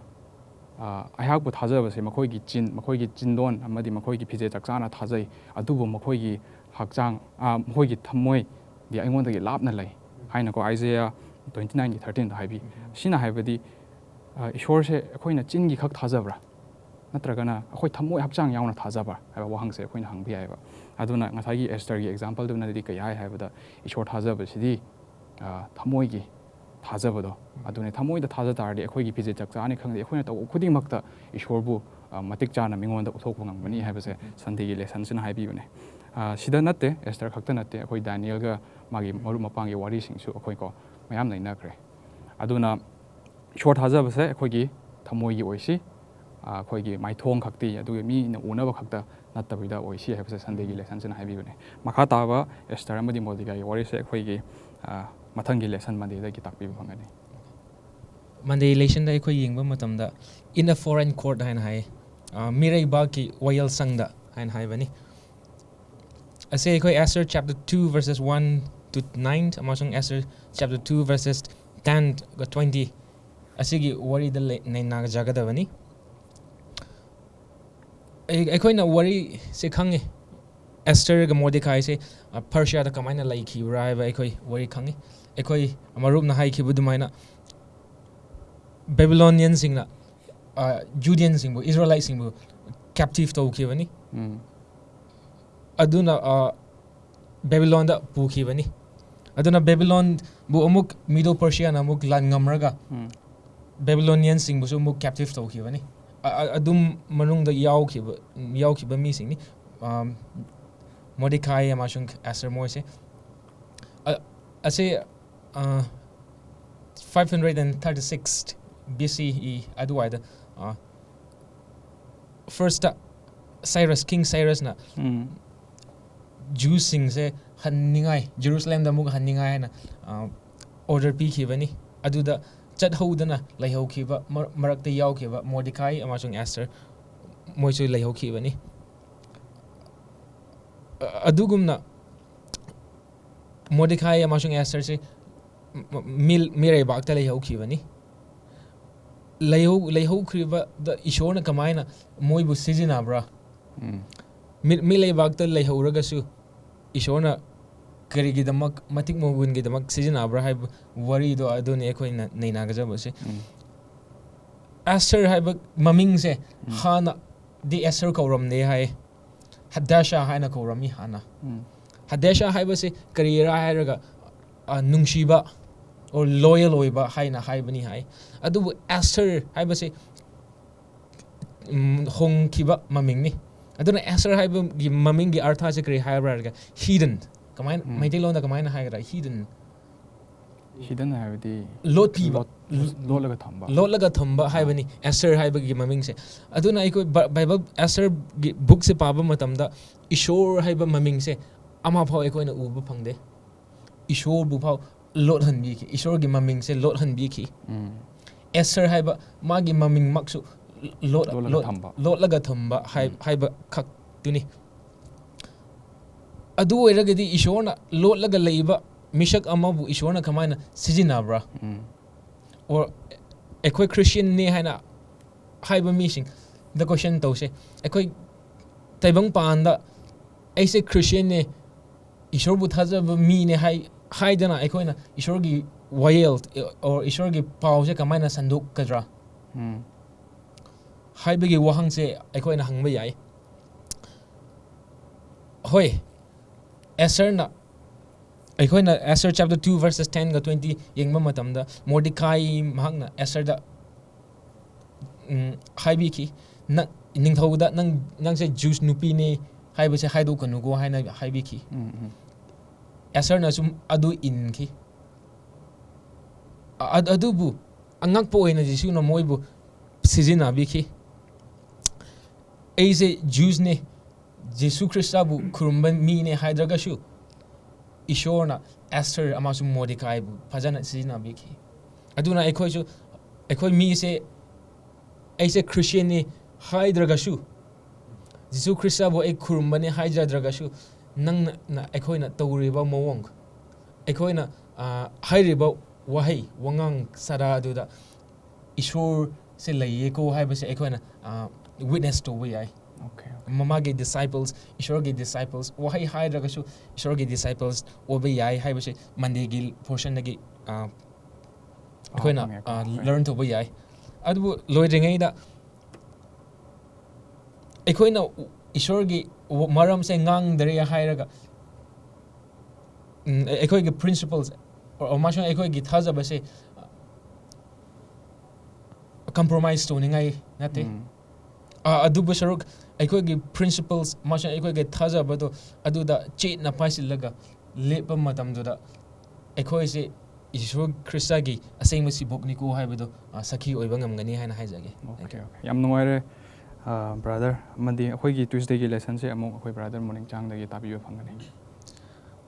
ꯑ, ꯑꯩꯍꯥꯛꯄꯨ ꯊꯥꯖꯕꯁꯦ ꯃꯈꯣꯏꯒꯤ ꯆꯤꯟ, ꯃꯈꯣꯏꯒꯤ ꯆꯤꯟꯗꯣꯟ ꯑꯃꯗꯤ ꯃꯈꯣꯏꯒꯤ ꯐꯤꯖꯦꯠ ꯆꯛꯆꯥꯅ ꯊꯥꯖꯩ, ꯑꯗꯨꯕꯨ ꯃꯈꯣꯏꯒꯤ ꯍꯛꯆꯥꯡ, ꯑ, ꯃꯈꯣꯏꯒꯤ ꯊꯃꯣꯏꯗꯤ ꯑꯩꯉꯣꯟꯗꯒꯤ ꯂꯥꯞꯅ ꯂꯩ ꯍꯥꯏꯅꯀꯣ ꯑꯥꯏꯖꯦꯌꯥ twenty nine thirteen ꯗ ꯍꯥꯏꯕꯤ꯫ ꯁꯤꯅ ꯍꯥꯏꯕꯗꯤ, ꯑ, ꯏꯁꯣꯔꯁꯦ ꯑꯩꯈꯣꯏꯅ ꯆꯤꯟꯒꯤ ꯈꯛ ꯊꯥꯖꯕ꯭ꯔꯥ? ꯅꯠꯇ꯭ꯔꯒꯅ ꯑꯩꯈꯣꯏ ꯊꯃꯣꯏ ꯍꯛꯆꯥꯡ ꯌꯥꯎꯅ ꯊꯥꯖꯕ꯭ꯔꯥ ꯍꯥꯏꯕ ꯋꯥꯍꯪꯁꯦ ꯑꯩꯈꯣꯏꯅ ꯍꯪꯕ ꯌꯥꯏꯑꯕ꯫ ꯑꯗꯨꯅ ꯉꯁꯥꯏꯒꯤ ꯑꯦꯁꯇꯔꯒꯤ ꯑꯦꯛꯖꯥꯝꯄꯜꯗꯨꯅꯗꯤ ꯀꯩ ꯍꯥꯏ ꯍꯥꯏꯕꯗ, ꯏꯁꯣꯔ ꯊꯥꯖꯕꯁꯤꯗꯤ, ꯑ, ꯊꯃꯣꯏꯒꯤ ꯊꯥꯖꯕꯗꯣ, ꯑꯗꯨꯅꯦ꯫ ꯊꯃꯣꯏꯗ ꯊꯥꯖ ꯇꯥꯔꯗꯤ ꯑꯩꯈꯣꯏꯒꯤ ꯐꯤꯖꯦꯠ ꯆꯛꯆꯥꯅꯤ ꯈꯪꯗꯦ, ꯑꯩꯈꯣꯏꯅ ꯇꯧꯕ ꯈꯨꯗꯤꯡꯃꯛꯇ ꯏꯁꯣꯔꯕꯨ, ꯑ, ꯃꯇꯤꯛ ꯆꯥꯅ ꯃꯤꯉꯣꯟꯗ ꯎꯠꯊꯣꯛꯄ ꯉꯝꯒꯅꯤ ꯍꯥꯏꯕꯁꯦ ꯁꯟꯗꯦꯒꯤ ꯂꯦꯁꯟꯁꯤꯅ ꯍꯥꯏꯕꯤꯕꯅꯦ꯫ ꯑ, ꯁꯤꯗ ꯅꯠꯇꯦ, ꯑꯦꯁꯇꯔ ꯈꯛꯇ ꯅꯠꯇꯦ, ꯑꯩꯈꯣꯏ ꯗꯥꯅꯤꯌꯦꯜꯒ ꯃꯥꯒꯤ ꯃꯔꯨꯞ ꯃꯄꯥꯡꯒꯤ ꯋꯥꯔꯤꯁꯤꯡꯁꯨ ꯑꯩꯈꯣꯏꯀꯣ ꯃꯌꯥꯝ ꯅꯩꯅꯈ꯭ꯔꯦ꯫ ꯑꯗꯨꯅ ꯏꯁꯣꯔ ꯊꯥꯖꯕꯁꯦ ꯑꯩꯈꯣꯏꯒꯤ ꯊꯃꯣꯏꯒꯤ ꯑꯣꯏꯁꯤ, ꯑ, ꯑꯩꯈꯣꯏꯒꯤ ꯃꯥꯏꯊꯣꯡ ꯈꯛꯇꯤ, ꯑꯗꯨꯒ ꯃꯤꯅ ꯎꯅꯕ ꯈꯛꯇ ꯅꯠꯇꯕꯤꯗ ꯑꯣꯏꯁꯤ ꯍꯥꯏꯕꯁꯦ ꯁꯟꯗꯦꯒꯤ ꯂꯦꯁꯟꯁꯤꯅ ꯍꯥꯏꯕꯤꯕꯅꯦ꯫ ꯃꯈꯥ ꯇꯥꯕ ꯑꯦꯁꯇꯔ ꯑꯃꯗꯤ ꯃꯣꯔꯗꯤꯀꯥꯏꯒꯤ ꯋꯥꯔꯤꯁꯦ ꯑꯩꯈꯣꯏꯒꯤ, ꯑ, ꯃꯊꯪꯒꯤ ꯂꯦꯁꯟ ꯃꯟꯗꯦꯗꯒꯤ ꯇꯥꯛꯄꯤꯕ ꯐꯪꯒꯅꯤ꯫ ꯃꯟꯗꯦ ꯂꯦꯁꯟꯗ ꯑꯩꯈꯣꯏ ꯌꯦꯡꯕ ꯃꯇꯝꯗ, "In a foreign court" ꯍꯥꯏꯅ ꯍꯥꯏ, ꯑ, ꯃꯤꯔꯩꯕꯥꯛꯀꯤ ꯋꯥꯌꯦꯜꯁꯪꯗ ꯍꯥꯏꯅ ꯍꯥꯏꯕꯅꯤ꯫ ꯑꯁꯤ ꯑꯩꯈꯣꯏ Esther chapter two verses one to nine ꯑꯃꯁꯨꯡ Esther chapter two verses ten ꯒ twenty ꯑꯁꯤꯒꯤ ꯋꯥꯔꯤꯗ ꯂꯩ-, ꯅꯩꯅꯖꯒꯗꯕꯅꯤ꯫ ꯑꯩ-, ꯑꯩꯈꯣꯏꯅ ꯋꯥꯔꯤꯁꯦ ꯈꯪꯉꯤ, ꯑꯦꯁꯇꯔꯒ ꯃꯣꯔꯗꯦꯈꯥꯏꯁꯦ, ꯑ, ꯄꯔꯁꯤꯌꯥꯗ ꯀꯃꯥꯏꯅ ꯂꯩꯈꯤꯕ꯭ꯔꯥ ꯍꯥꯏꯕ ꯑꯩꯈꯣꯏ ꯋꯥꯔꯤ ꯈꯪꯉꯤ꯫ ꯑꯩꯈꯣꯏ ꯃꯔꯨꯞꯅ ꯍꯥꯏꯈꯤꯕ ꯑꯗꯨꯃꯥꯏꯅ ꯕꯦꯕꯤꯂꯣꯅꯤꯌꯟꯁꯤꯡꯅ, ꯑ, ꯖꯨꯗꯤꯌꯟꯁꯤꯡꯕꯨ, ꯏꯁꯔꯥꯏꯂꯥꯏꯠꯁꯤꯡꯕꯨ ꯀꯦꯞꯇꯤꯞ ꯇꯧꯈꯤꯕꯅꯤ꯫ ꯎꯝ꯫ ꯑꯗꯨꯅ, ꯑ, ꯕꯦꯕꯤꯂꯣꯟꯗ ꯄꯨꯈꯤꯕꯅꯤ꯫ ꯑꯗꯨꯅ ꯕꯦꯕꯤꯂꯣꯟꯕꯨ ꯑꯃꯨꯛ ꯃꯤꯗꯣ ꯄꯔꯁꯤꯌꯥꯅ ꯑꯃꯨꯛ ꯂꯥꯟ ꯉꯝꯔꯒ ꯎꯝ꯫ ꯕꯦꯕꯤꯂꯣꯅꯤꯌꯟꯁꯤꯡꯕꯨꯁꯨ ꯑꯃꯨꯛ ꯀꯦꯞꯇꯤꯞ ꯇꯧꯈꯤꯕꯅꯤ꯫ ꯑ-, ꯑ-, ꯑꯗꯨꯝ ꯃꯅꯨꯡꯗ ꯌꯥꯎꯈꯤꯕ, ꯌꯥꯎꯈꯤꯕ ꯃꯤꯁꯤꯡꯅꯤ, ꯑꯝ, ꯃꯣꯔꯗꯦꯈꯥꯏ ꯑꯃꯁꯨꯡ ꯑꯦꯁꯇꯔ ꯃꯣꯏꯁꯦ꯫ ꯑ-, ꯑꯁꯤ, ꯑ, five hundred and thirty-six B C E ꯑꯗꯨꯋꯥꯏꯗ, ꯑ, first Cyrus, King Cyrusꯅ ꯎꯝ. Jewsꯁꯤꯡꯁꯦ ꯍꯟꯅꯤꯡꯉꯥꯏ, ꯖꯦꯔꯨꯁꯂꯦꯝꯗ ꯑꯃꯨꯛ ꯍꯟꯅꯤꯡꯉꯥꯏ ꯍꯥꯏꯅ, ꯑ, order ꯄꯤꯈꯤꯕꯅꯤ꯫ ꯑꯗꯨꯗ ꯆꯠꯍꯧꯗꯅ ꯂꯩꯍꯧꯈꯤꯕ, ꯃꯔ-, ꯃꯔꯛꯇ ꯌꯥꯎꯈꯤꯕ ꯃꯣꯔꯗꯤꯈꯥꯏ ꯑꯃꯁꯨꯡ ꯑꯦꯁꯇꯔ, ꯃꯣꯏꯁꯨ ꯂꯩꯍꯧꯈꯤꯕꯅꯤ꯫ ꯑ-, ꯑꯗꯨꯒꯨꯝꯅ ꯃꯣꯔꯗꯤꯈꯥꯏ ꯑꯃꯁꯨꯡ ꯑꯦꯁꯇꯔꯁꯦ ꯃ-, ꯃꯤ-, ꯃꯤꯔꯩꯕꯥꯛꯇ ꯂꯩꯍꯧꯈꯤꯕꯅꯤ꯫ ꯂꯩꯍꯧ-, ꯂꯩꯍꯧꯈ꯭ꯔꯤꯕꯗ ꯏꯁꯣꯔꯅ ꯀꯃꯥꯏꯅ ꯃꯣꯏꯕꯨ ꯁꯤꯖꯤꯟꯅꯕ꯭ꯔꯥ? ꯎꯝ. ꯃꯤ-, ꯃꯤꯔꯩꯕꯥꯛꯇ ꯂꯩꯍꯧꯔꯒꯁꯨ ꯏꯁꯣꯔꯅ ꯀꯔꯤꯒꯤꯗꯃꯛ, ꯃꯇꯤꯛ ꯃꯒꯨꯟꯒꯤꯗꯃꯛ ꯁꯤꯖꯤꯟꯅꯕ꯭ꯔꯥ ꯍꯥꯏꯕ ꯋꯥꯔꯤꯗꯣ ꯑꯗꯨꯅꯤ ꯑꯩꯈꯣꯏꯅ ꯅꯩꯅꯒꯗꯕꯁꯦ꯫ ꯎꯝ. ꯑꯦꯁꯇꯔ ꯍꯥꯏꯕ ꯃꯃꯤꯡꯁꯦ ꯎꯝ. ꯍꯥꯟꯅꯗꯤ ꯑꯦꯁꯇꯔ ꯀꯧꯔꯝꯗꯦ ꯍꯥꯏ, ꯍꯗꯦꯁꯥ ꯍꯥꯏꯅ ꯀꯧꯔꯝꯃꯤ ꯍꯥꯟꯅ꯫ ꯎꯝ. ꯍꯗꯦꯁꯥ ꯍꯥꯏꯕꯁꯤ ꯀꯔꯤꯔꯥ ꯍꯥꯏꯔꯒ, ꯑ, ꯅꯨꯡꯁꯤꯕ, or loyal ꯑꯣꯏꯕ ꯍꯥꯏꯅ ꯍꯥꯏꯕꯅꯤ ꯍꯥꯏ꯫ ꯑꯗꯨꯕꯨ ꯑꯦꯁꯇꯔ ꯍꯥꯏꯕꯁꯤ, ꯎꯝ, ꯍꯣꯡꯈꯤꯕ ꯃꯃꯤꯡꯅꯤ꯫ ꯑꯗꯨꯅ ꯑꯦꯁꯇꯔ ꯍꯥꯏꯕꯒꯤ ꯃꯃꯤꯡꯒꯤ ꯑꯔꯊꯁꯦ ꯀꯔꯤ ꯍꯥꯏꯕ꯭ꯔꯥ ꯍꯥꯏꯔꯒ, hidden꯫ ꯀꯃꯥꯏꯅ, ꯎꯝ. ꯃꯩꯇꯩꯂꯣꯟꯗ ꯀꯃꯥꯏꯅ ꯍꯥꯏꯒꯗ꯭ꯔꯥ? Hidden꯫ Hidden ꯍꯥꯏꯕꯗꯤ ꯂꯣꯠꯄꯤꯕ꯫ ꯂꯣꯠ-, ꯂꯣꯠꯂꯒ ꯊꯝꯕ꯫ ꯂꯣꯠꯂꯒ ꯊꯝꯕ ꯑꯥ. ꯍꯥꯏꯕꯅꯤ ꯑꯦꯁꯇꯔ ꯍꯥꯏꯕꯒꯤ ꯃꯃꯤꯡꯁꯦ꯫ ꯑꯗꯨꯅ ꯑꯩꯈꯣꯏ ꯕ-, ꯕꯥꯏꯕꯜ ꯑꯦꯁꯇꯔꯒꯤ bookꯁꯦ ꯄꯥꯕ ꯃꯇꯝꯗ ꯏꯁꯣꯔ ꯍꯥꯏꯕ ꯃꯃꯤꯡꯁꯦ ꯑꯃꯐꯥꯎ ꯑꯩꯈꯣꯏꯅ ꯎꯕ ꯐꯪꯗꯦ꯫ ꯏꯁꯣꯔꯕꯨ ꯐꯥꯎ ꯂꯣꯠꯍꯟꯕꯤꯈꯤ, ꯏꯁꯣꯔꯒꯤ ꯃꯃꯤꯡꯁꯦ ꯂꯣꯠꯍꯟꯕꯤꯈꯤ꯫ ꯎꯝ. ꯑꯦꯁꯇꯔ ꯍꯥꯏꯕ ꯃꯥꯒꯤ ꯃꯃꯤꯡꯃꯛꯁꯨ ꯂꯣꯠ-, ꯂꯣꯠꯂꯒ ꯂꯣꯠ-, ꯊꯝꯕ꯫ ꯂꯣꯠꯂꯒ ꯊꯝꯕ ꯍꯥꯏ-, ꯎꯝ. ꯍꯥꯏꯕ ꯈꯛꯇꯨꯅꯤ꯫ ꯑꯗꯨ ꯑꯣꯏꯔꯒꯗꯤ ꯏꯁꯣꯔꯅ ꯂꯣꯠꯂꯒ ꯂꯩꯕ ꯃꯤꯁꯛ ꯑꯃꯕꯨ ꯏꯁꯣꯔꯅ ꯀꯃꯥꯏꯅ ꯁꯤꯖꯤꯟꯅꯕ꯭ꯔꯥ? ꯎꯝ. Or ꯑꯩꯈꯣꯏ ꯈ꯭ꯔꯤꯁꯇꯤꯌꯟꯅꯤ ꯍꯥꯏꯅ ꯍꯥꯏꯕ ꯃꯤꯁꯤꯡꯗ question ꯇꯧꯁꯦ꯫ ꯑꯩꯈꯣꯏ ꯇꯥꯏꯕꯪ ꯄꯥꯟꯗ "ꯑꯩꯁꯦ ꯈ꯭ꯔꯤꯁꯇꯤꯌꯟꯅꯦ, ꯏꯁꯣꯔꯕꯨ ꯊꯥꯖꯕ ꯃꯤꯅꯦ" ꯍꯥꯏ-, ꯍꯥꯏꯗꯅ ꯑꯩꯈꯣꯏꯅ ꯏꯁꯣꯔꯒꯤ ꯋꯥꯌꯦꯜ, or ꯏꯁꯣꯔꯒꯤ ꯄꯥꯎꯁꯦ ꯀꯃꯥꯏꯅ ꯁꯟꯗꯣꯛꯀꯗ꯭ꯔꯥ ꯎꯝ. ꯍꯥꯏꯕꯒꯤ ꯋꯥꯍꯪꯁꯦ ꯑꯩꯈꯣꯏꯅ ꯍꯪꯕ ꯌꯥꯏ꯫ ꯍꯣꯏ, ꯑꯦꯁꯇꯔꯅ, ꯑꯩꯈꯣꯏꯅ aster chapter two verses ten ꯒ twenty ꯌꯦꯡꯕ ꯃꯇꯝꯗ, ꯃꯣꯔꯗꯤꯈꯥꯏ ꯃꯍꯥꯛꯅ ꯑꯦꯁꯇꯔꯗ, ꯎꯝ, ꯍꯥꯏꯕꯤꯈꯤ, "ꯅ-, ꯅꯤꯡꯊꯧꯗ ꯅꯪ, ꯅꯪꯁꯦ ꯖꯨꯁ ꯅꯨꯄꯤꯅꯦ ꯍꯥꯏꯕꯁꯦ ꯍꯥꯏꯗꯣꯛꯀꯅꯨꯀꯣ" ꯍꯥꯏꯅ ꯍꯥꯏꯕꯤꯈꯤ꯫ ꯎꯝ, ꯎꯝ. ꯑꯦꯁꯇꯔꯅꯁꯨ ꯑꯗꯨ ꯏꯟꯈꯤ꯫ ꯑ-, ꯑꯗꯨꯕꯨ ꯑꯉꯛꯄ ꯑꯣꯏꯅ ꯖꯤꯁꯨꯅ ꯃꯣꯏꯕꯨ ꯁꯤꯖꯤꯟꯅꯕꯤꯈꯤ꯫ "ꯑꯩꯁꯦ ꯖ꯭ꯌꯨꯁꯅꯦ, ꯖꯤꯁꯨ ꯈ꯭ꯔꯤꯁꯇꯕꯨ ꯈꯨꯔꯨꯝꯕ ꯃꯤꯅꯦ" ꯍꯥꯏꯗ꯭ꯔꯒꯁꯨ, ꯏꯁꯣꯔꯅ ꯑꯦꯁꯇꯔ ꯑꯃꯁꯨꯡ ꯃꯣꯔꯗꯦꯀꯥꯏꯕꯨ ꯐꯖꯅ ꯁꯤꯖꯤꯟꯅꯕꯤꯈꯤ꯫ ꯑꯗꯨꯅ ꯑꯩꯈꯣꯏꯁꯨ, ꯑꯩꯈꯣꯏ ꯃꯤꯁꯦ, "ꯑꯩꯁꯦ ꯈ꯭ꯔꯤꯁꯇꯤꯌꯟꯅꯤ" ꯍꯥꯏꯗ꯭ꯔꯒꯁꯨ, "ꯖꯤꯁꯨ ꯈ꯭ꯔꯤꯁꯇꯕꯨ ꯑꯩ ꯈꯨꯔꯨꯝꯕꯅꯤ" ꯍꯥꯏꯖꯗ꯭ꯔꯒꯁꯨ, ꯅꯪꯅ, ꯑꯩꯈꯣꯏꯅ ꯇꯧꯔꯤꯕ ꯃꯑꯣꯡ, ꯑꯩꯈꯣꯏꯅ, ꯑ, ꯍꯥꯏꯔꯤꯕ ꯋꯥꯍꯩ, ꯋꯥꯉꯥꯡ ꯁꯥꯔꯥ ꯑꯗꯨꯗ ꯏꯁꯣꯔꯁꯦ ꯂꯩꯌꯦꯀꯣ ꯍꯥꯏꯕꯁꯦ ꯑꯩꯈꯣꯏꯅ, ꯑ, ꯋꯤꯠꯅꯦꯁ ꯇꯧꯕ ꯌꯥꯏ꯫ Okay. ꯃꯥꯒꯤ ꯗꯤꯁꯥꯏꯄꯜꯁ, ꯏꯁꯣꯔꯒꯤ ꯗꯤꯁꯥꯏꯄꯜꯁ, ꯋꯥꯍꯩ ꯍꯥꯏꯗ꯭ꯔꯒꯁꯨ ꯏꯁꯣꯔꯒꯤ ꯗꯤꯁꯥꯏꯄꯜꯁ ꯑꯣꯏꯕ ꯌꯥꯏ ꯍꯥꯏꯕꯁꯦ ꯃꯟꯗꯦꯒꯤ ꯄꯣꯔꯁꯟꯗꯒꯤ, ꯑ, ꯑꯩꯈꯣꯏꯅ, ꯐꯪꯉꯦ, ꯑ, ꯐꯪꯉꯦ꯫ ꯂꯔꯟ ꯇꯧꯕ ꯌꯥꯏ꯫ ꯑꯗꯨꯕꯨ ꯂꯣꯏꯗ꯭ꯔꯤꯉꯩꯗ ꯑꯩꯈꯣꯏꯅ ꯏꯁꯣꯔꯒꯤ ꯃꯔꯝꯁꯦ ꯉꯥꯡꯗ꯭ꯔꯦ ꯍꯥꯏꯔꯒ, ꯎꯝ, ꯑꯩꯈꯣꯏꯒꯤ ꯄ꯭ꯔꯤꯟꯁꯤꯄꯜꯁ ꯑꯃꯁꯨꯡ ꯑꯩꯈꯣꯏꯒꯤ ꯊꯥꯖꯕꯁꯦ ꯀꯝꯄ꯭ꯔꯣꯃꯥꯏꯁ ꯇꯧꯅꯤꯡꯉꯥꯏ ꯅꯠꯇꯦ꯫ ꯎꯝ. ꯑ-, ꯑꯗꯨꯕꯨ ꯁꯔꯨꯛ ꯑꯩꯈꯣꯏꯒꯤ ꯄ꯭ꯔꯤꯟꯁꯤꯄꯜꯁ ꯑꯃꯁꯨꯡ ꯑꯩꯈꯣꯏꯒꯤ ꯊꯥꯖꯕꯗꯣ ꯑꯗꯨꯗ ꯆꯦꯠꯅ ꯄꯥꯏꯁꯤꯜꯂꯒ ꯂꯦꯞꯄ ꯃꯇꯝꯗꯨꯗ ꯑꯩꯈꯣꯏꯁꯦ ꯌꯤꯁꯨ ꯈ꯭ꯔꯤꯁꯇꯒꯤ ꯑꯁꯦꯡꯕ ꯁꯤꯕꯣꯛꯅꯤꯀꯣ ꯍꯥꯏꯕꯗꯣ, ꯑ, ꯁꯈꯤ ꯑꯣꯏꯕ ꯉꯝꯒꯅꯤ ꯍꯥꯏꯅ ꯍꯥꯏꯖꯒꯦ꯫ Thank Okay, you. okay. ꯌꯥꯝ ꯅꯨꯡꯉꯥꯏꯔꯦ, ꯑ, ꯕ꯭ꯔꯥꯗꯔ꯫ ꯑꯃꯗꯤ ꯑꯩꯈꯣꯏꯒꯤ ꯇ꯭ꯌꯨꯁꯗꯦꯒꯤ ꯂꯦꯁꯟꯁꯦ ꯑꯃꯨꯛ ꯑꯩꯈꯣꯏ ꯕ꯭ꯔꯥꯗꯔ ꯃꯣꯔꯅꯤꯡ ꯆꯥꯡꯗꯒꯤ ꯇꯥꯕꯤꯕ ꯐꯪꯒꯅꯤ꯫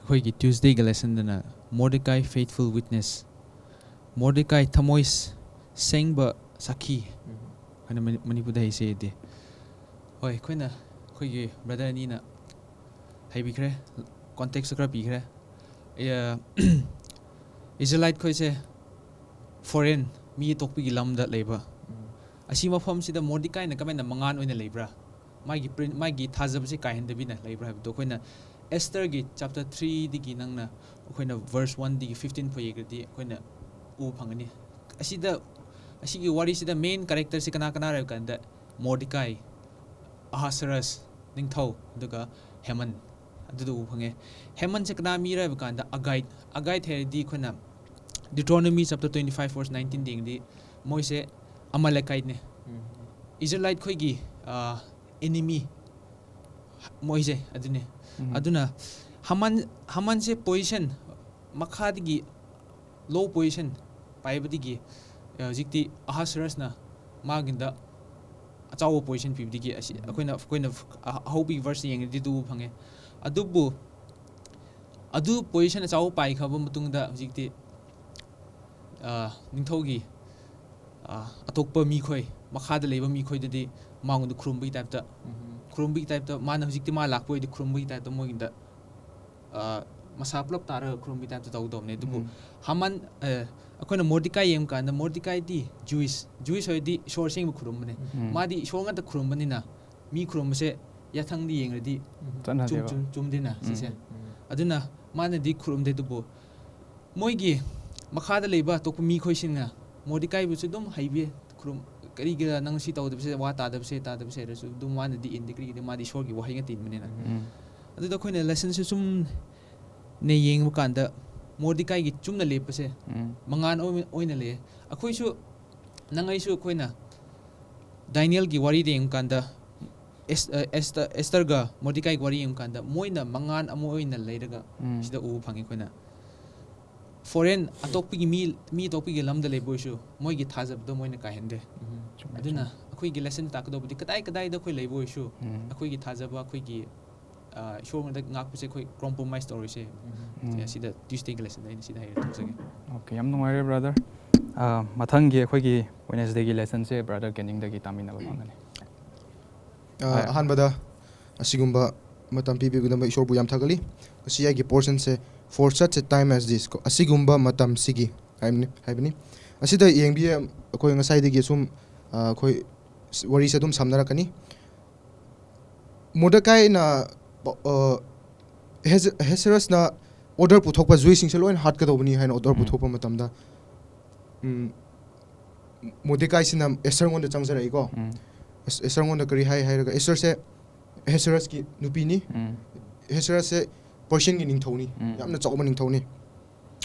ꯑꯩꯈꯣꯏꯒꯤ ꯇ꯭ꯌꯨꯁꯗꯦꯒꯤ ꯂꯦꯁꯟꯗꯅ Mordecai faithful witness, ꯃꯣꯔꯗꯦꯀꯥꯏ ꯊꯃꯣꯏ ꯁꯦꯡꯕ ꯁꯥꯈꯤ ꯍꯥꯏꯅ ꯃꯅꯤ-, ꯃꯅꯤꯄꯨꯔꯗ ꯍꯩꯁꯦꯗꯤ꯫ ꯍꯣꯏ, ꯑꯩꯈꯣꯏꯅ, ꯑꯩꯈꯣꯏꯒꯤ ꯕ꯭ꯔꯗꯔ ꯑꯅꯤꯅ ꯍꯩꯕꯤꯈ꯭ꯔꯦ, ꯀꯣꯟꯇꯦꯛꯁꯁꯨ ꯈꯔ ꯄꯤꯈ꯭ꯔꯦ꯫ ꯑꯦ, ꯏꯖꯔꯦꯂꯥꯏꯠ ꯈꯣꯏꯁꯦ ꯐꯣꯔꯦꯟ, ꯃꯤ ꯑꯇꯣꯞꯄꯒꯤ ꯂꯝꯗ ꯂꯩꯕ꯫ ꯑꯁꯤ ꯃꯐꯝꯁꯤꯗ ꯃꯣꯔꯗꯤꯀꯥꯏꯅ ꯀꯃꯥꯏꯅ ꯃꯉꯥꯜ ꯑꯣꯏꯅ ꯂꯩꯕ꯭ꯔꯥ? ꯃꯥꯒꯤ ꯄ꯭ꯔꯤꯟ-, ꯃꯥꯒꯤ ꯊꯥꯖꯕꯁꯤ ꯀꯥꯏꯍꯟꯗꯕꯤꯅ ꯂꯩꯕ꯭ꯔꯥ ꯍꯥꯏꯕꯗꯣ ꯑꯩꯈꯣꯏꯅ ꯑꯦꯁꯇꯔꯒꯤ ꯆꯦꯞꯇꯔ ꯊ꯭ꯔꯤꯗꯒꯤ ꯅꯪꯅ, ꯑꯩꯈꯣꯏꯅ ꯚꯔꯁ ꯋꯥꯟꯗꯒꯤ ꯐꯤꯐꯇꯤꯟ ꯐꯥꯎ ꯌꯦꯡꯈ꯭ꯔꯗꯤ ꯑꯩꯈꯣꯏꯅ ꯎꯕ ꯐꯪꯒꯅꯤ꯫ ꯑꯁꯤꯗ, ꯑꯁꯤꯒꯤ ꯋꯥꯔꯤꯁꯤꯗ ꯃꯦꯟ ꯀꯦꯔꯦꯛꯇꯔꯁꯤ ꯀꯅꯥ ꯀꯅꯥ ꯍꯥꯏꯕ ꯀꯥꯟꯗ ꯃꯣꯔꯗꯤꯀꯥꯏ, ꯑꯍꯥꯁꯔꯁ ꯅꯤꯡꯊꯧ, ꯑꯗꯨꯒ ꯍꯦꯃꯟ, ꯑꯗꯨꯗ ꯎꯕ ꯐꯪꯉꯦ꯫ ꯍꯦꯃꯟꯁꯦ ꯀꯅꯥ ꯃꯤꯔ ꯍꯥꯏꯕ ꯀꯥꯟꯗ ꯑꯒꯥꯏꯠ, ꯑꯒꯥꯏꯠ ꯍꯥꯏꯔꯗꯤ ꯑꯩꯈꯣꯏꯅ Deuteronomy chapter twenty five verse nineteen ꯌꯦꯡꯉꯗꯤ ꯃꯣꯏꯁꯦ ꯑꯃꯥꯂꯦꯀꯥꯏꯠꯅꯦ꯫ ꯏꯖꯔꯦꯂꯥꯏꯠ ꯈꯣꯏꯒꯤ, ꯑ, ꯑꯦꯅꯤꯃꯤ ꯃꯣꯏꯁꯦ ꯑꯗꯨꯅꯦ꯫ ꯎꯝ. ꯑꯗꯨꯅ ꯍꯃꯟ ꯍꯃꯟꯁꯦ ꯄꯣꯖꯤꯁꯟ ꯃꯈꯥꯗꯒꯤ ꯂꯣ ꯄꯣꯖꯤꯁꯟ ꯄꯥꯏꯕꯗꯒꯤ, ꯑ, ꯍꯧꯖꯤꯛꯇꯤ ꯑꯍꯥꯁꯨꯔꯁꯅ ꯃꯥꯒꯤꯗ ꯑꯆꯥꯎꯕ ꯄꯣꯖꯤꯁꯟ ꯄꯤꯕꯗꯒꯤ ꯑꯁꯤ ꯑꯩꯈꯣꯏꯅ ꯑꯩꯈꯣꯏꯅ ꯑꯍꯧꯕꯒꯤ ꯚꯔꯁꯇ ꯌꯦꯡꯉꯗꯤ ꯑꯗꯨ ꯎꯕ ꯐꯪꯉꯦ꯫ ꯑꯗꯨꯕꯨ ꯑꯗꯨ ꯄꯣꯖꯤꯁꯟ ꯑꯆꯥꯎꯕ ꯄꯥꯏꯈ꯭ꯔꯕ ꯃꯇꯨꯡꯗ ꯍꯧꯖꯤꯛꯇꯤ, ꯑ, ꯅꯤꯡꯊꯧꯒꯤ, ꯑ, ꯑꯇꯣꯞꯄ ꯃꯤꯈꯣꯏ, ꯃꯈꯥꯗ ꯂꯩꯕ ꯃꯤꯈꯣꯏꯗꯗꯤ ꯃꯉꯣꯟꯗ ꯈꯨꯔꯨꯝꯕꯒꯤ ꯇꯥꯏꯞꯇ, ꯎꯝ꯫ ꯈꯨꯔꯨꯝꯕꯒꯤ ꯇꯥꯏꯞꯇ, ꯃꯥꯅ ꯍꯧꯖꯤꯛꯇꯤ ꯃꯥ ꯂꯥꯛꯄ ꯑꯣꯏꯗꯤ ꯈꯨꯔꯨꯝꯕꯒꯤ ꯇꯥꯏꯞꯇ ꯃꯣꯏꯒꯤꯗ, ꯑ, ꯃꯁꯥ ꯄꯨꯂꯞ ꯇꯥꯔꯒ ꯈꯨꯔꯨꯝꯕꯒꯤ ꯇꯥꯏꯞꯇ ꯇꯧꯗꯧꯕꯅꯦ꯫ ꯑꯗꯨꯕꯨ ꯎꯝ꯫ ꯍꯥꯃꯟ, ꯑ, ꯑꯩꯈꯣꯏꯅ ꯃꯣꯔꯗꯤꯀꯥꯏ ꯌꯦꯡꯕ ꯀꯥꯟꯗ ꯃꯣꯔꯗꯤꯀꯥꯏꯗꯤ ꯖ꯭ꯌꯨꯏꯁ, ꯖ꯭ꯌꯨꯏꯁ ꯑꯣꯏꯔꯗꯤ ꯏꯁꯣꯔ ꯑꯁꯦꯡꯕ ꯈꯨꯔꯨꯝꯕꯅꯦ꯫ ꯎꯝ꯫ ꯃꯥꯗꯤ ꯏꯁꯣꯔ ꯉꯥꯛꯇ ꯈꯨꯔꯨꯝꯕꯅꯤꯅ ꯃꯤ ꯈꯨꯔꯨꯝꯕꯁꯦ ꯌꯥꯊꯪꯗꯤ ꯌꯦꯡꯔꯗꯤ ꯎꯝ꯫ ꯆꯨꯝ-, ꯆꯠꯅꯗꯦꯕ꯫ ꯆꯨꯝ-, ꯆꯨꯝꯗꯦꯅ ꯎꯝ꯫ ꯁꯤꯁꯦ꯫ ꯎꯝ꯫ ꯑꯗꯨꯅ ꯃꯥꯅꯗꯤ ꯈꯨꯔꯨꯝꯗꯦ, ꯑꯗꯨꯕꯨ ꯃꯣꯏꯒꯤ ꯃꯈꯥꯗ ꯂꯩꯕ ꯑꯇꯣꯞꯄ ꯃꯤꯈꯣꯏꯁꯤꯡꯅ ꯃꯣꯔꯗꯤꯀꯥꯏꯕꯨꯁꯨ ꯑꯗꯨꯝ ꯍꯩꯕꯤ, ꯈꯨꯔꯨꯝ-, "ꯀꯔꯤꯒꯤꯔ ꯅꯪ ꯁꯤ ꯇꯧꯗꯕꯁꯦ, ꯋꯥ ꯇꯥꯗꯕꯁꯦ, ꯇꯥꯗꯕꯁꯦ?" ꯍꯥꯏꯔꯁꯨ ꯑꯗꯨꯝ ꯃꯥꯅꯗꯤ ꯏꯟꯗꯦ, ꯀꯔꯤꯒꯤꯗꯤ ꯃꯥꯗꯤ ꯏꯁꯣꯔꯒꯤ ꯋꯥꯍꯩ ꯉꯥꯛꯇ ꯏꯟꯕꯅꯤꯅ꯫ ꯎꯝ꯫ ꯑꯗꯨꯗ ꯑꯩꯈꯣꯏꯅ ꯂꯦꯁꯟꯁꯦ ꯆꯨꯝꯅ ꯌꯦꯡꯕ ꯀꯥꯟꯗ ꯃꯣꯔꯗꯤꯀꯥꯏꯒꯤ ꯆꯨꯝꯅ ꯂꯦꯞꯄꯁꯦ ꯎꯝ꯫ ꯃꯉꯥꯜ ꯑꯣꯏ-, ꯑꯣꯏꯅ ꯂꯩꯌꯦ꯫ ꯑꯩꯈꯣꯏꯁꯨ, ꯅꯪ ꯑꯩꯁꯨ ꯑꯩꯈꯣꯏꯅ ꯗꯥꯅꯤꯌꯦꯜꯒꯤ ꯋꯥꯔꯤꯗ ꯌꯦꯡꯕ ꯀꯥꯟꯗ, ꯑꯦꯁ-, ꯑ, ꯑꯦꯁꯇ-, ꯑꯦꯁꯇꯔꯒ ꯃꯣꯔꯗꯤꯀꯥꯏꯒꯤ ꯋꯥꯔꯤ ꯌꯦꯡꯕ ꯀꯥꯟꯗ ꯃꯣꯏꯅ ꯃꯉꯥꯜ ꯑꯃ ꯑꯣꯏꯅ ꯂꯩꯔꯒ ꯎꯝ꯫ ꯁꯤꯗ ꯎꯕ ꯐꯪꯉꯤ ꯑꯩꯈꯣꯏꯅ꯫ ꯐꯣꯔꯦꯟ ꯑꯇꯣꯞꯄꯒꯤ ꯃꯤ, ꯃꯤ ꯑꯇꯣꯞꯄꯒꯤ ꯂꯝꯗ ꯂꯩꯕ ꯑꯣꯏꯔꯁꯨ ꯃꯣꯏꯒꯤ ꯊꯥꯖꯕꯗꯣ ꯃꯣꯏꯅ ꯀꯥꯏꯍꯟꯗꯦ꯫ ꯎꯝ꯫ ꯆꯨꯝꯃꯦ, ꯑꯗꯨꯅ ꯆꯨꯝꯃꯦ꯫ ꯑꯩꯈꯣꯏꯒꯤ ꯂꯦꯁꯟ ꯇꯥꯛꯀꯗꯧꯕꯗꯤ ꯀꯗꯥꯏ ꯀꯗꯥꯏꯗ ꯑꯩꯈꯣꯏ ꯂꯩꯕ ꯑꯣꯏꯔꯁꯨ ꯎꯝ꯫ ꯑꯩꯈꯣꯏꯒꯤ ꯊꯥꯖꯕ, ꯑꯩꯈꯣꯏꯒꯤ, ꯑ, ꯏꯁꯣꯔꯉꯣꯟꯗ ꯉꯥꯛꯄꯁꯦ ꯑꯩꯈꯣꯏ ꯀꯣꯝꯄ꯭ꯔꯣꯃꯥꯏꯁ ꯇꯧꯔꯣꯏꯁꯦ꯫ ꯎꯝ꯫ ꯑꯁꯤꯗ ꯇ꯭ꯌꯨꯁꯗꯦꯒꯤ ꯂꯦꯁꯟꯗ ꯑꯩꯅ ꯁꯤꯗ ꯍꯥꯏꯔ ꯊꯝꯖꯒꯦ꯫ ꯑꯣꯀꯦ, ꯌꯥꯝ ꯅꯨꯡꯉꯥꯏꯔꯦ, ꯕ꯭ꯔꯗꯔ꯫ ꯑ, ꯃꯊꯪꯒꯤ ꯑꯩꯈꯣꯏꯒꯤ ꯋꯦꯅꯦꯁꯗꯦꯒꯤ ꯂꯦꯁꯟꯁꯦ ꯕ꯭ꯔꯗꯔ ꯀꯦꯅꯤꯡꯗꯒꯤ ꯇꯥꯃꯤꯟꯅꯕ ꯐꯪꯒꯅꯤ꯫ ꯑ, ꯍꯣꯏ꯫ ꯑꯍꯥꯟꯕꯗ ꯑꯁꯤꯒꯨꯝꯕ ꯃꯇꯝ ꯄꯤꯕꯤꯒꯗꯕ ꯏꯁꯣꯔꯕꯨ ꯌꯥꯝ ꯊꯥꯒꯠꯂꯤ꯫ ꯉꯁꯤ ꯑꯩꯒꯤ ꯄꯣꯔꯁꯟꯁꯦ "For such a time as this" ꯀꯣ, ꯑꯁꯤꯒꯨꯝꯕ ꯃꯇꯝꯁꯤꯒꯤ ꯍꯥꯏꯕꯅꯤ, ꯍꯥꯏꯕꯅꯤ꯫ ꯑꯁꯤꯗ ꯌꯦꯡꯕꯤꯌꯦ, ꯑꯩꯈꯣꯏ ꯉꯁꯥꯏꯗꯒꯤ ꯁꯨꯝ, ꯑ, ꯑꯩꯈꯣꯏ ꯋꯥꯔꯤꯁꯦ ꯑꯗꯨꯝ ꯁꯝꯅꯔꯛꯀꯅꯤ꯫ ꯃꯣꯔꯗꯦꯀꯥꯏꯅ, ꯑ, ꯍꯦꯖ-, ꯍꯦꯁꯦꯔꯁꯅ ꯑꯣꯔꯗꯔ ꯄꯨꯊꯣꯛꯄ, ꯖꯨꯏꯁꯤꯡꯁꯦ ꯂꯣꯏꯅ ꯍꯥꯠꯀꯗꯧꯕꯅꯤ ꯍꯥꯏꯅ ꯑꯣꯔꯗꯔ ꯎꯝ꯫ ꯄꯨꯊꯣꯛꯄ ꯃꯇꯝꯗ, ꯎꯝ, ꯃꯣꯔꯗꯦꯀꯥꯏꯁꯤꯅ ꯑꯦꯁꯇꯔꯉꯣꯟꯗ ꯆꯪꯖꯔꯛꯏꯀꯣ꯫ ꯎꯝ꯫ ꯑꯦꯁ-, ꯑꯦꯁꯇꯔꯉꯣꯟꯗ ꯀꯔꯤ ꯍꯥꯏ ꯍꯥꯏꯔꯒ, ꯑꯦꯁꯇꯔꯁꯦ ꯍꯦꯁꯦꯔꯁꯀꯤ ꯅꯨꯄꯤꯅꯤ꯫ ꯎꯝ꯫ ꯍꯦꯁꯦꯔꯁꯁꯦ ꯄꯔꯁꯤꯌꯟꯒꯤ ꯅꯤꯡꯊꯧꯅꯤ꯫ ꯎꯝ꯫ ꯌꯥꯝꯅ ꯆꯥꯎꯕ ꯅꯤꯡꯊꯧꯅꯤ꯫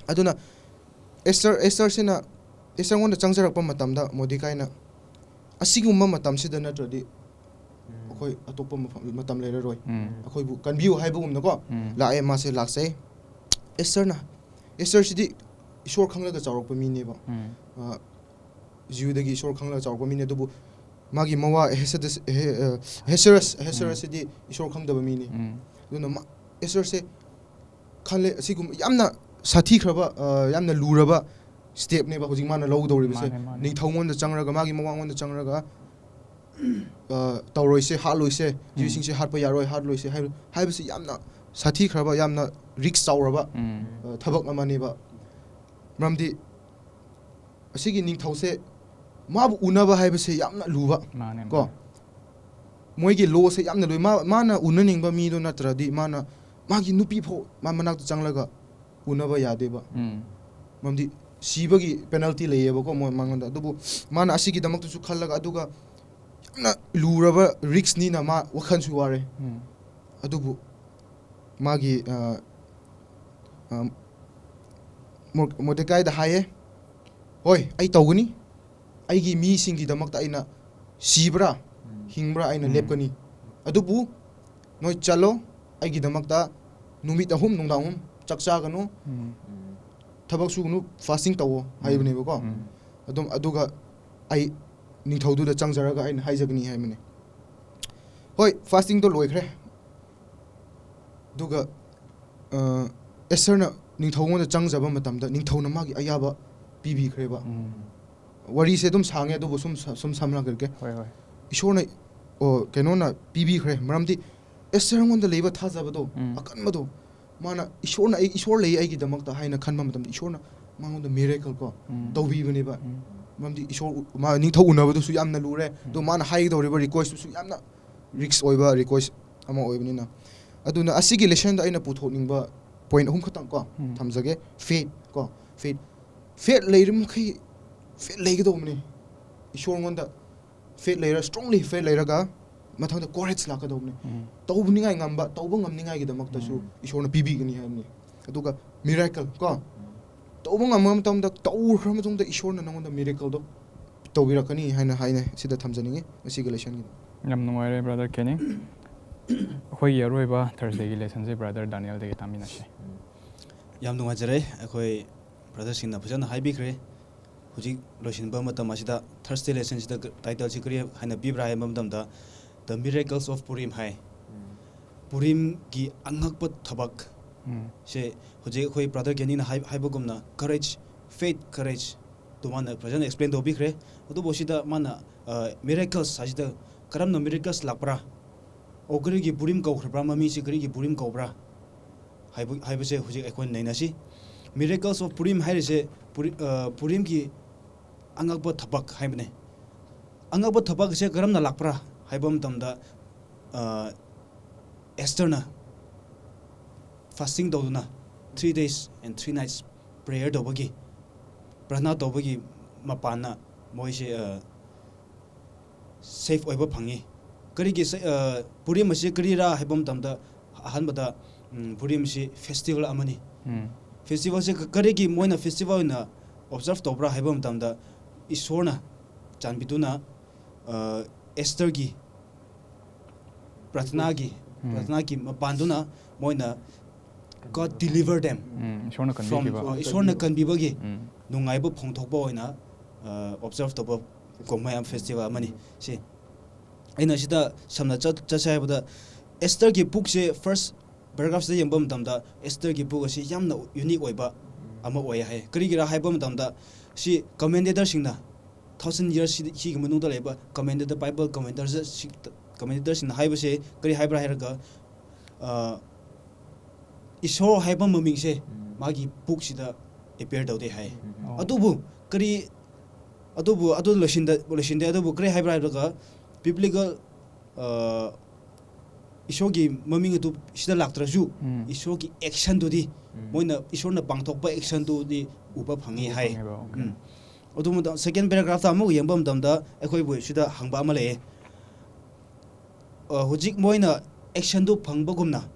ꯑꯗꯨꯅ ꯑꯦꯁꯇꯔ, ꯑꯦꯁꯇꯔꯁꯤꯅ, ꯑꯦꯁꯇꯔꯉꯣꯟꯗ ꯆꯪꯖꯔꯛꯄ ꯃꯇꯝꯗ ꯃꯣꯔꯗꯦꯀꯥꯏꯅ, "ꯑꯁꯤꯒꯨꯝꯕ ꯃꯇꯝꯁꯤꯗ ꯅꯠꯇ꯭ꯔꯗꯤ ꯎꯝ꯫ ꯑꯩꯈꯣꯏ ꯑꯇꯣꯞꯄ ꯃꯐꯝ ꯃꯇꯝ ꯂꯩꯔꯔꯣꯏ, ꯎꯝ. ꯑꯩꯈꯣꯏꯕꯨ ꯀꯟꯕꯤꯌꯨ ꯍꯥꯏꯕꯒꯨꯝꯅꯀꯣ ꯎꯝ. ꯂꯥꯛꯑꯦ꯫ ꯃꯥꯁꯦ ꯂꯥꯛꯆꯩ꯫ ꯑꯦꯁꯇꯔꯅ ꯑꯦꯁꯇꯔꯁꯤꯗꯤ ꯏꯁꯣꯔ ꯈꯪꯂꯒ ꯆꯥꯎꯔꯛꯄ ꯃꯤꯅꯦꯕ꯫ ꯎꯝ. ꯑ, ꯖꯤꯌꯨꯗꯒꯤ ꯏꯁꯣꯔ ꯈꯪꯂꯒ ꯆꯥꯎꯔꯛꯄ ꯃꯤꯅꯦ꯫ ꯑꯗꯨꯕꯨ ꯃꯥꯒꯤ ꯃꯋꯥ ꯑꯦꯍꯦꯁꯗꯁ- ꯑꯦꯍꯦ- ꯑ, ꯑꯦꯍꯦꯁꯔꯁ ꯑꯦꯍꯦꯁꯔꯁꯤꯗꯤ ꯏꯁꯣꯔ ꯈꯪꯗꯕ ꯃꯤꯅꯤ꯫ ꯎꯝ. ꯑꯗꯨꯅ ꯃꯥ ꯑꯦꯁꯇꯔꯁꯦ ꯈꯜꯂꯦ, ꯑꯁꯤꯒꯨꯝꯕ ꯌꯥꯝꯅ ꯁꯥꯊꯤꯈ꯭ꯔꯕ, ꯑ, ꯌꯥꯝꯅ ꯂꯨꯔꯕ ꯁ꯭ꯇꯦꯞꯅꯦꯕ ꯍꯧꯖꯤꯛ ꯃꯥꯅ ꯂꯧꯗꯧꯔꯤꯕꯁꯦ꯫ ꯃꯥꯅꯦ, ꯃꯥꯅꯦ. ꯅꯤꯡꯊꯧꯉꯣꯟꯗ ꯆꯪꯔꯒ, ꯃꯥꯒꯤ ꯃꯋꯥꯉꯣꯟꯗ ꯆꯪꯔꯒ, ꯑ, ꯇꯧꯔꯣꯏꯁꯦ, ꯍꯥꯠꯂꯣꯏꯁꯦ, ꯖꯤꯕꯁꯤꯡꯁꯦ ꯍꯥꯠꯄ ꯌꯥꯔꯣꯏ, ꯍꯥꯠꯂꯣꯏꯁꯦ ꯍꯥꯏꯕ, ꯍꯥꯏꯕꯁꯤ ꯌꯥꯝꯅ ꯁꯥꯊꯤꯈ꯭ꯔꯕ, ꯌꯥꯝꯅ ꯔꯤꯛꯁ ꯆꯥꯎꯔꯕ, ꯎꯝ. ꯑ, ꯊꯕꯛ ꯑꯃꯅꯦꯕ꯫ ꯃꯔꯝꯗꯤ ꯑꯁꯤꯒꯤ ꯅꯤꯡꯊꯧꯁꯦ ꯃꯥꯕꯨ ꯎꯅꯕ ꯍꯥꯏꯕꯁꯦ ꯌꯥꯝꯅ ꯂꯨꯕ, ꯃꯥꯅꯦ, ꯀꯣ? ꯃꯥꯅꯦ. ꯃꯣꯏꯒꯤ ꯂꯣꯁꯦ ꯌꯥꯝꯅ ꯂꯨꯏ꯫ ꯃꯥ, ꯃꯥꯅ ꯎꯅꯅꯤꯡꯕ ꯃꯤꯗꯣ ꯅꯠꯇ꯭ꯔꯗꯤ ꯃꯥꯅ, ꯃꯥꯒꯤ ꯅꯨꯄꯤ ꯐꯥꯎ ꯃꯥ ꯃꯅꯥꯛꯇ ꯆꯪꯂꯒ ꯎꯅꯕ ꯌꯥꯗꯦꯕ꯫ ꯎꯝ. ꯃꯔꯝꯗꯤ ꯁꯤꯕꯒꯤ ꯄꯦꯅꯥꯜꯇꯤ ꯂꯩꯌꯦꯕꯀꯣ ꯃꯣꯏ ꯃꯉꯣꯟꯗ꯫ ꯑꯗꯨꯕꯨ ꯃꯥꯅ ꯑꯁꯤꯒꯤꯗꯃꯛꯇꯁꯨ ꯈꯜꯂꯒ, ꯑꯗꯨꯒ ꯌꯥꯝꯅ ꯂꯨꯔꯕ ꯔꯤꯛꯁꯅꯤꯅ ꯃꯥ ꯋꯥꯈꯜꯁꯨ ꯋꯥꯔꯦ꯫ ꯎꯝ. ꯑꯗꯨꯕꯨ ꯃꯥꯒꯤ, ꯑ, ꯑ, ꯃꯣ-, ꯃꯣꯗꯦꯀꯥꯏꯗ ꯍꯥꯏꯌꯦ, "ꯍꯣꯏ, ꯑꯩ ꯇꯧꯒꯅꯤ꯫ ꯑꯩꯒꯤ ꯃꯤꯁꯤꯡꯒꯤꯗꯃꯛꯇ ꯑꯩꯅ ꯁꯤꯕ꯭ꯔꯥ, ꯍꯤꯡꯕ꯭ꯔꯥ ꯑꯩꯅ ꯎꯝ. ꯂꯦꯞꯀꯅꯤ꯫ ꯑꯗꯨꯕꯨ ꯅꯣꯏ ꯆꯠꯂꯣ, ꯑꯩꯒꯤꯗꯃꯛꯇ ꯅꯨꯃꯤꯠ ꯑꯍꯨꯝ, ꯅꯨꯡꯗꯥꯡ ꯑꯍꯨꯝ ꯆꯥꯛ ꯆꯥꯒꯅꯨ, ꯎꯝ. ꯊꯕꯛ ꯁꯨꯒꯅꯨ, ꯐꯥꯁꯇꯤꯡ ꯇꯧꯋꯣ" ꯍꯥꯏꯕꯅꯦꯕꯀꯣ꯫ ꯎꯝ. ꯑꯗꯨꯝ, ꯑꯗꯨꯒ ꯑꯩ ꯅꯤꯡꯊꯧꯗꯨꯗ ꯆꯪꯖꯔꯒ ꯑꯩꯅ ꯍꯥꯏꯖꯒꯅꯤ ꯍꯥꯏꯕꯅꯦ꯫ ꯍꯣꯏ, ꯐꯥꯁꯇꯤꯡꯗꯣ ꯂꯣꯏꯈ꯭ꯔꯦ꯫ ꯑꯗꯨꯒ, ꯑ, ꯑꯦꯁꯇꯔꯅ ꯅꯤꯡꯊꯧꯉꯣꯟꯗ ꯆꯪꯖꯕ ꯃꯇꯝꯗ ꯅꯤꯡꯊꯧꯅ ꯃꯥꯒꯤ ꯑꯌꯥꯕ ꯄꯤꯕꯤꯈ꯭ꯔꯦꯕ꯫ ꯎꯝ. ꯋꯥꯔꯤꯁꯦ ꯑꯗꯨꯝ ꯁꯥꯡꯉꯦ, ꯑꯗꯨꯕꯨ ꯁꯨꯝ ꯁ-, ꯁꯨꯝ ꯁꯝꯂꯛꯀꯦ꯫ ꯍꯣꯏ, ꯍꯣꯏ. ꯏꯁꯣꯔꯅ, ꯑꯣ, ꯀꯩꯅꯣꯅ ꯄꯤꯕꯤꯈ꯭ꯔꯦ꯫ ꯃꯔꯝꯗꯤ ꯑꯦꯁꯇꯔꯉꯣꯟꯗ ꯂꯩꯕ ꯊꯥꯖꯕꯗꯣ, ꯎꯝ. ꯑꯀꯟꯕꯗꯣ, ꯃꯥꯅ ꯏꯁꯣꯔꯅ, "ꯑꯩ, ꯏꯁꯣꯔ ꯂꯩ ꯑꯩꯒꯤꯗꯃꯛꯇ" ꯍꯥꯏꯅ ꯈꯟꯕ ꯃꯇꯝꯗ ꯏꯁꯣꯔꯅ ꯃꯉꯣꯟꯗ ꯃꯤꯔꯦꯀꯜ ꯀꯣ ꯎꯝ. ꯇꯧꯕꯤꯕꯅꯦꯕ꯫ ꯎꯝ. ꯃꯔꯝꯗꯤ ꯏꯁꯣꯔ ꯎ-, ꯃꯥ ꯅꯤꯡꯊꯧ ꯎꯅꯕꯗꯨꯁꯨ ꯌꯥꯝꯅ ꯂꯨꯔꯦ꯫ ꯑꯗꯣ ꯃꯥꯅ ꯍꯥꯏꯒꯗꯧꯔꯤꯕ ꯔꯤꯀ꯭ꯋꯦꯁꯇꯨꯁꯨ ꯌꯥꯝꯅ ꯔꯤꯛꯁ ꯑꯣꯏꯕ ꯔꯤꯀ꯭ꯋꯦꯁ ꯑꯃ ꯑꯣꯏꯕꯅꯤꯅ꯫ ꯑꯗꯨꯅ ꯑꯁꯤꯒꯤ ꯂꯦꯁꯟꯗ ꯑꯩꯅ ꯄꯨꯊꯣꯛꯅꯤꯡꯕ ꯄꯣꯏꯟ ꯑꯍꯨꯝ ꯈꯛꯇꯪ ꯀꯣ ꯎꯝ. ꯊꯝꯖꯒꯦ꯫ ꯐꯦꯠ ꯀꯣ, ꯐꯦꯠ, ꯐꯦꯠ ꯂꯩꯔꯤꯃꯈꯩ, ꯐꯦꯠ ꯂꯩꯒꯗꯧꯕꯅꯤ꯫ ꯏꯁꯣꯔꯉꯣꯟꯗ ꯐꯦꯠ ꯂꯩꯔ, ꯁ꯭ꯇꯔꯣꯡꯂꯤ ꯐꯦꯠ ꯂꯩꯔꯒ ꯃꯊꯪꯗ ꯀꯣꯔꯦꯖ ꯂꯥꯛꯀꯗꯧꯕꯅꯤ꯫ ꯎꯝ. ꯇꯧꯕꯅꯤꯉꯥꯏ ꯉꯝꯕ, ꯇꯧꯕ ꯉꯝꯅꯤꯉꯥꯏꯒꯤꯗꯃꯛꯇꯁꯨ ꯎꯝ. ꯏꯁꯣꯔꯅ ꯄꯤꯕꯤꯒꯅꯤ ꯍꯥꯏꯕꯅꯤ꯫ ꯑꯗꯨꯒ ꯃꯤꯔꯦꯀꯜ ꯀꯣ, ꯇꯧꯕ ꯉꯝꯕ ꯃꯇꯝꯗ, ꯇꯧꯈ꯭ꯔ ꯃꯇꯨꯡꯗ ꯏꯁꯣꯔꯅ ꯅꯉꯣꯟꯗ ꯃꯤꯔꯦꯀꯜꯗꯣ ꯇꯧꯕꯤꯔꯛꯀꯅꯤ ꯍꯥꯏꯅ ꯍꯥꯏꯅ ꯁꯤꯗ ꯊꯝꯖꯅꯤꯡꯉꯤ ꯉꯁꯤꯒꯤ ꯂꯦꯁꯟꯒꯤꯗ꯫ ꯌꯥꯝ ꯅꯨꯡꯉꯥꯏꯔꯦ, Brother Kenny꯫ ꯑꯩꯈꯣꯏꯒꯤ ꯑꯔꯣꯏꯕ Thursdayꯒꯤ lessonꯁꯦ Brother Danielꯗꯒꯤ ꯇꯥꯃꯤꯟꯅꯁꯤ꯫ ꯌꯥꯝ ꯅꯨꯡꯉꯥꯏꯖꯔꯦ꯫ ꯑꯩꯈꯣꯏ brotherꯁꯤꯡꯅ ꯐꯖꯅ ꯍꯥꯏꯕꯤꯈ꯭ꯔꯦ꯫ ꯍꯧꯖꯤꯛ ꯂꯣꯏꯁꯤꯟꯕ ꯃꯇꯝ ꯑꯁꯤꯗ Thursday lessonꯁꯤꯗ titleꯁꯤ ꯀꯔꯤ ꯍꯥꯏꯅ ꯄꯤꯕ꯭ꯔꯥ ꯍꯥꯏꯕ ꯃꯇꯝꯗ, The Miracles of Purim ꯍꯥꯏ꯫ ꯄꯨꯔꯤꯝꯒꯤ ꯑꯉꯛꯄ ꯊꯕꯛ꯫ ꯎꯝ꯫ ꯁꯦ ꯍꯧꯖꯤꯛ ꯑꯩꯈꯣꯏ brother Kennyꯅ ꯍꯥꯏ-, ꯍꯥꯏꯕꯒꯨꯝꯅ courage, faith, courage ꯇꯨ ꯃꯥꯅ ꯐꯖꯅ explain ꯇꯧꯕꯤꯈ꯭ꯔꯦ꯫ ꯑꯗꯨꯕꯨ ꯁꯤꯗ ꯃꯥꯅ, ꯑ, miracles ꯍꯥꯏꯁꯤꯗ ꯀꯔꯝꯅ miracles ꯂꯥꯛꯄ꯭ꯔꯥ? ꯑꯣ, ꯀꯔꯤꯒꯤ ꯄꯨꯔꯤꯝ ꯀꯧꯈ꯭ꯔꯕ꯭ꯔꯥ? ꯃꯃꯤꯡꯁꯤ ꯀꯔꯤꯒꯤ ꯄꯨꯔꯤꯝ ꯀꯧꯕ꯭ꯔꯥ? ꯍꯥꯏꯕ, ꯍꯥꯏꯕꯁꯦ ꯍꯧꯖꯤꯛ ꯑꯩꯈꯣꯏꯅ ꯅꯩꯅꯁꯤ꯫ Miracles of Purim ꯍꯥꯏꯔꯤꯁꯦ ꯄꯨꯔꯤ-, ꯑ, ꯄꯨꯔꯤꯝꯒꯤ ꯑꯉꯛꯄ ꯊꯕꯛ ꯍꯥꯏꯕꯅꯦ꯫ ꯑꯉꯛꯄ ꯊꯕꯛ ꯑꯁꯦ ꯀꯔꯝꯅ ꯂꯥꯛꯄ꯭ꯔꯥ ꯍꯥꯏꯕ ꯃꯇꯝꯗ, ꯑ, ꯑꯦꯁꯇꯔꯅ fasting ꯇꯧꯗꯨꯅ three days and three nights prayer ꯇꯧꯕꯒꯤ, ꯄ꯭ꯔꯊꯅꯥ ꯇꯧꯕꯒꯤ ꯃꯄꯥꯟꯅ ꯃꯣꯏꯁꯦ, ꯑ, safe ꯑꯣꯏꯕ ꯐꯪꯉꯤ꯫ ꯀꯔꯤꯒꯤ ꯁ-, ꯑ, ꯄꯨꯔꯤꯝ ꯑꯁꯤ ꯀꯔꯤꯔꯥ ꯍꯥꯏꯕ ꯃꯇꯝꯗ, ꯑꯍꯥꯟꯕꯗ, ꯎꯝ, ꯄꯨꯔꯤꯝ ꯑꯁꯤ festival ꯑꯃꯅꯤ꯫ ꯎꯝ꯫ Festivalꯁꯦ ꯀ-, ꯀꯔꯤꯒꯤ ꯃꯣꯏꯅ festival ꯑꯣꯏꯅ observe ꯇꯧꯕ꯭ꯔꯥ ꯍꯥꯏꯕ ꯃꯇꯝꯗ, ꯏꯁꯣꯔꯅ ꯆꯥꯟꯕꯤꯗꯨꯅ, ꯑ, ꯑꯦꯁꯇꯔꯒꯤ ꯄ꯭ꯔꯊꯅꯥꯒꯤ, ꯎꯝ꯫ ꯄ꯭ꯔꯊꯅꯥꯒꯤ ꯃꯄꯥꯟꯗꯨꯅ ꯃꯣꯏꯅ God deliver them ꯎꯝ, ꯏꯁꯣꯔꯅ from, ꯀꯟꯕꯤꯈꯤꯕ꯫ ꯑ, ꯏꯁꯣꯔꯅ ꯀꯟꯕꯤꯕꯒꯤ ꯎꯝ꯫ ꯅꯨꯡꯉꯥꯏꯕ ꯐꯣꯡꯗꯣꯛꯄ ꯑꯣꯏꯅ, ꯑ, observe ꯇꯧꯕ ꯀꯨꯝꯍꯩ ꯑꯃ, festival ꯑꯃꯅꯤ꯫ ꯁꯤ ꯑꯩꯅ ꯁꯤꯗ ꯁꯝꯅ ꯆꯠ-, ꯆꯠꯁꯦ ꯍꯥꯏꯕꯗ, ꯑꯦꯁꯇꯔꯒꯤ ꯄꯨꯛꯁꯦ first paragraphꯁꯤꯗ ꯌꯦꯡꯕ ꯃꯇꯝꯗ ꯑꯦꯁꯇꯔꯒꯤ ꯄꯨꯛ ꯑꯁꯤ ꯌꯥꯝꯅ unique ꯑꯣꯏꯕ ꯑꯃ ꯑꯣꯏ ꯍꯥꯏ꯫ ꯀꯔꯤꯒꯤꯔꯥ ꯍꯥꯏꯕ ꯃꯇꯝꯗ, ꯁꯤ commentatorꯁꯤꯡꯅ, thousand years ꯁꯤ, ꯁꯤꯒꯤ ꯃꯅꯨꯡꯗ ꯂꯩꯕ commentator, Bible commentator ꯁꯤ, commentatorꯁꯤꯡꯅ ꯍꯥꯏꯕꯁꯦ ꯀꯔꯤ ꯍꯥꯏꯕ꯭ꯔꯥ ꯍꯥꯏꯔꯒ, ꯑ, ꯏꯁꯣꯔ ꯍꯥꯏꯕ ꯃꯃꯤꯡꯁꯦ ꯃꯥꯒꯤ ꯄꯨꯛꯁꯤꯗ appear ꯇꯧꯗꯦ ꯍꯥꯏ꯫ ꯑꯣ꯫ ꯑꯗꯨꯕꯨ ꯀꯔꯤ, ꯑꯗꯨꯕꯨ ꯑꯗꯨ ꯂꯣꯏꯁꯤꯟꯗ-, ꯂꯣꯏꯁꯤꯟꯗꯦ꯫ ꯑꯗꯨꯕꯨ ꯀꯔꯤ ꯍꯥꯏꯕ꯭ꯔꯥ ꯍꯥꯏꯔꯒ, biblical, ꯑ, ꯏꯁꯣꯔꯒꯤ ꯃꯃꯤꯡ ꯑꯗꯨ ꯁꯤꯗ ꯂꯥꯛꯇ꯭ꯔꯁꯨ, ꯎꯝ꯫ ꯏꯁꯣꯔꯒꯤ actionꯗꯨꯗꯤ, ꯎꯝ꯫ ꯃꯣꯏꯅ ꯏꯁꯣꯔꯅ ꯄꯥꯡꯊꯣꯛꯄ actionꯗꯨꯗꯤ ꯎꯕ ꯐꯪꯉꯤ ꯎꯕ ꯍꯥꯏ꯫ ꯐꯪꯉꯦꯕ, okay꯫ ꯎꯝ꯫ ꯑꯗꯨ ꯃꯇꯝ, second paragraphꯇ ꯑꯃꯨꯛ ꯌꯦꯡꯕ ꯃꯇꯝꯗ ꯑꯩꯈꯣꯏꯕꯨ ꯁꯤꯗ ꯍꯪꯕ ꯑꯃ ꯂꯩꯌꯦ꯫ ꯑ, ꯍꯧꯖꯤꯛ ꯃꯣꯏꯅ actionꯗꯨ ꯐꯪꯕꯒꯨꯝꯅ,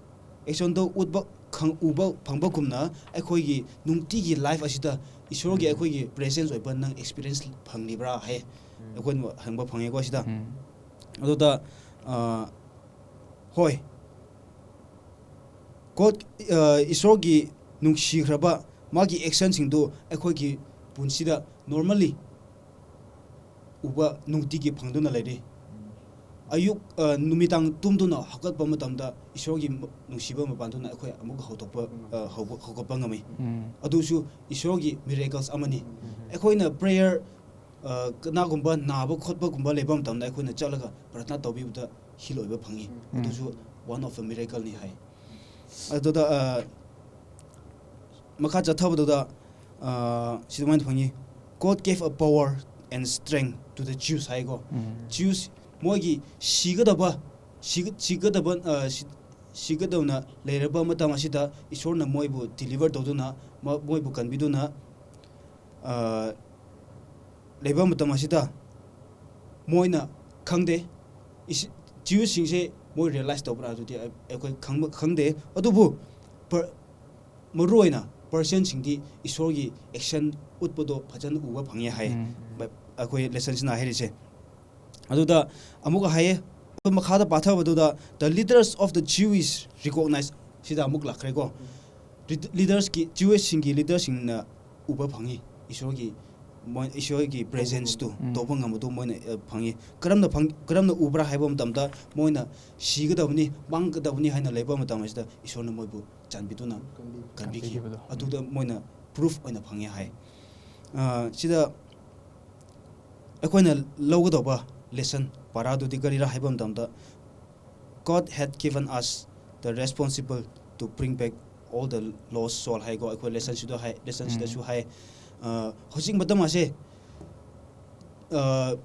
actionꯗꯨ ꯎꯠꯄ ꯈꯪ-, ꯎꯕ ꯐꯪꯕꯒꯨꯝꯅ ꯑꯩꯈꯣꯏꯒꯤ ꯅꯨꯡꯇꯤꯒꯤ life ꯑꯁꯤꯗ ꯏꯁꯣꯔꯒꯤ ꯎꯝ꯫ ꯑꯩꯈꯣꯏꯒꯤ presence ꯑꯣꯏꯕ ꯅꯪ experience ꯐꯪꯂꯤꯕ꯭ꯔꯥ ꯍꯥꯏ꯫ ꯎꯝ꯫ ꯑꯩꯈꯣꯏꯅ ꯍꯪꯕ ꯐꯪꯉꯦꯀꯣ ꯁꯤꯗ꯫ ꯎꯝ꯫ ꯑꯗꯨꯗ ꯑ, ꯍꯣꯏ, God, ꯑ, ꯏꯁꯣꯔꯒꯤ ꯅꯨꯡꯁꯤꯈ꯭ꯔꯕ ꯃꯥꯒꯤ ꯑꯦꯛꯁꯟꯁꯤꯡꯗꯨ ꯑꯩꯈꯣꯏꯒꯤ ꯄꯨꯟꯁꯤꯗ normally ꯎꯕ ꯅꯨꯡꯇꯤꯒꯤ ꯐꯪꯗꯨꯅ ꯂꯩꯔꯤ꯫ ꯑꯌꯨꯛ, ꯑ, ꯅꯨꯃꯤꯗꯥꯡ ꯇꯨꯝꯗꯨꯅ ꯍꯧꯒꯠꯄ ꯃꯇꯝꯗ ꯏꯁꯣꯔꯒꯤ ꯅꯨꯡꯁꯤꯕ ꯃꯄꯥꯟꯗꯨꯅ ꯑꯩꯈꯣꯏ ꯑꯃꯨꯛ ꯍꯧꯗꯣꯛꯄ, ꯑ, ꯍꯧꯕ-, ꯍꯧꯒꯠꯄ ꯉꯝꯃꯤ꯫ ꯑꯗꯨꯁꯨ ꯏꯁꯣꯔꯒꯤ miracles ꯑꯃꯅꯤ꯫ ꯑꯩꯈꯣꯏꯅ prayer, ꯑ, ꯀꯅꯥꯒꯨꯝꯕ ꯅꯥꯕ ꯈꯣꯠꯄꯒꯨꯝꯕ ꯂꯩꯕ ꯃꯇꯝꯗ ꯑꯩꯈꯣꯏꯅ ꯆꯠꯂꯒ ꯄ꯭ꯔꯊꯅꯥ ꯇꯧꯕꯤꯕꯗ heal ꯑꯣꯏꯕ ꯐꯪꯉꯤ꯫ ꯑꯗꯨꯁꯨ one of a miracleꯅꯤ ꯍꯥꯏ꯫ ꯑꯗꯨꯗ, ꯑ, ꯃꯈꯥ ꯆꯠꯊꯕꯗꯨꯗ, ꯑ, ꯁꯤ ꯑꯗꯨꯃꯥꯏꯅ ꯐꯪꯉꯤ: "God gave a power and strength to the Jews" ꯍꯥꯏꯀꯣ꯫ Jews ꯃꯣꯏꯒꯤ ꯁꯤꯒꯗꯕ, ꯁꯤꯒ-, ꯁꯤꯒꯗꯕ, ꯑ, ꯁꯤ-, ꯁꯤꯒꯗꯧꯅ ꯂꯩꯔꯕ ꯃꯇꯝ ꯑꯁꯤꯗ ꯏꯁꯣꯔꯅ ꯃꯣꯏꯕꯨ deliver ꯇꯧꯗꯨꯅ, ꯃ-, ꯃꯣꯏꯕꯨ ꯀꯟꯕꯤꯗꯨꯅ, ꯑ, ꯂꯩꯕ ꯃꯇꯝ ꯑꯁꯤꯗ ꯃꯣꯏꯅ ꯈꯪꯗꯦ꯫ ꯏꯁ-, Jewꯁꯁꯤꯡꯁꯦ ꯃꯣꯏ realize ꯇꯧꯕ꯭ꯔꯥ ꯑꯗꯨꯗꯤ ꯑꯩ-, ꯑꯩꯈꯣꯏ ꯈꯪꯕ, ꯈꯪꯗꯦ꯫ ꯑꯗꯨꯕꯨ ꯄꯔ-, ꯃꯔꯨꯑꯣꯏꯅ Persianꯁꯤꯡꯗꯤ ꯏꯁꯣꯔꯒꯤ action ꯎꯠꯄꯗꯣ ꯐꯖꯅ ꯎꯕ ꯐꯪꯉꯦ ꯍꯥꯏ꯫ ꯎꯝ꯫ ꯕ-, ꯑꯩꯈꯣꯏ lessonꯁꯤꯅ ꯍꯥꯏꯔꯤꯁꯦ꯫ ꯑꯗꯨꯗ ꯑꯃꯨꯛꯀ ꯍꯥꯏꯌꯦ, ꯃꯈꯥꯗ ꯄꯥꯊꯕꯗꯨꯗ, "The leaders of the Jews recognize", ꯁꯤꯗ ꯑꯃꯨꯛ ꯂꯥꯛꯈ꯭ꯔꯦꯀꯣ꯫ ꯔꯤꯗ-, leadersꯀꯤ, Jewꯁꯁꯤꯡꯒꯤ leaderꯁꯤꯡꯅ ꯎꯕ ꯐꯪꯉꯤ ꯏꯁꯣꯔꯒꯤ, ꯃꯣꯏ, ꯏꯁꯣꯔꯒꯤ presenceꯇꯨ, ꯎꯝ꯫ ꯇꯧꯕ ꯉꯝꯕꯗꯨ ꯃꯣꯏꯅ, ꯑ, ꯐꯪꯉꯤ꯫ ꯀꯔꯝꯅ ꯐꯪ-, ꯀꯔꯝꯅ ꯎꯕ꯭ꯔꯥ ꯍꯥꯏꯕ ꯃꯇꯝꯗ, ꯃꯣꯏꯅ ꯁꯤꯒꯗꯕꯅꯤ, ꯃꯥꯡꯒꯗꯕꯅꯤ ꯍꯥꯏꯅ ꯂꯩꯕ ꯃꯇꯝ ꯑꯁꯤꯗ ꯏꯁꯣꯔꯅ ꯃꯣꯏꯕꯨ ꯆꯥꯟꯕꯤꯗꯨꯅ ꯀꯟꯕꯤ-, ꯀꯟꯕꯤꯈꯤ꯫ ꯀꯟꯕꯤꯕꯗꯣ꯫ ꯑꯗꯨꯗ ꯃꯣꯏꯅ proof ꯑꯣꯏꯅ ꯐꯪꯉꯦ ꯍꯥꯏ꯫ ꯑ, ꯁꯤꯗ ꯑꯩꯈꯣꯏꯅ ꯂꯧꯒꯗꯧꯕ lesson ꯄꯥꯔꯥꯗꯨꯗꯤ ꯀꯔꯤꯔꯥ ꯍꯥꯏꯕ ꯃꯇꯝꯗ, "God had given us the responsible to bring back all the lost soul" ꯍꯥꯏꯀꯣ꯫ ꯑꯩꯈꯣꯏ lessonꯁꯤꯗ ꯍꯥꯏ, lessonꯁꯤꯗꯁꯨ ꯎꯝ꯫ ꯍꯥꯏ꯫ ꯑ, ꯍꯧꯖꯤꯛ ꯃꯇꯝ ꯑꯁꯦ, ꯑ,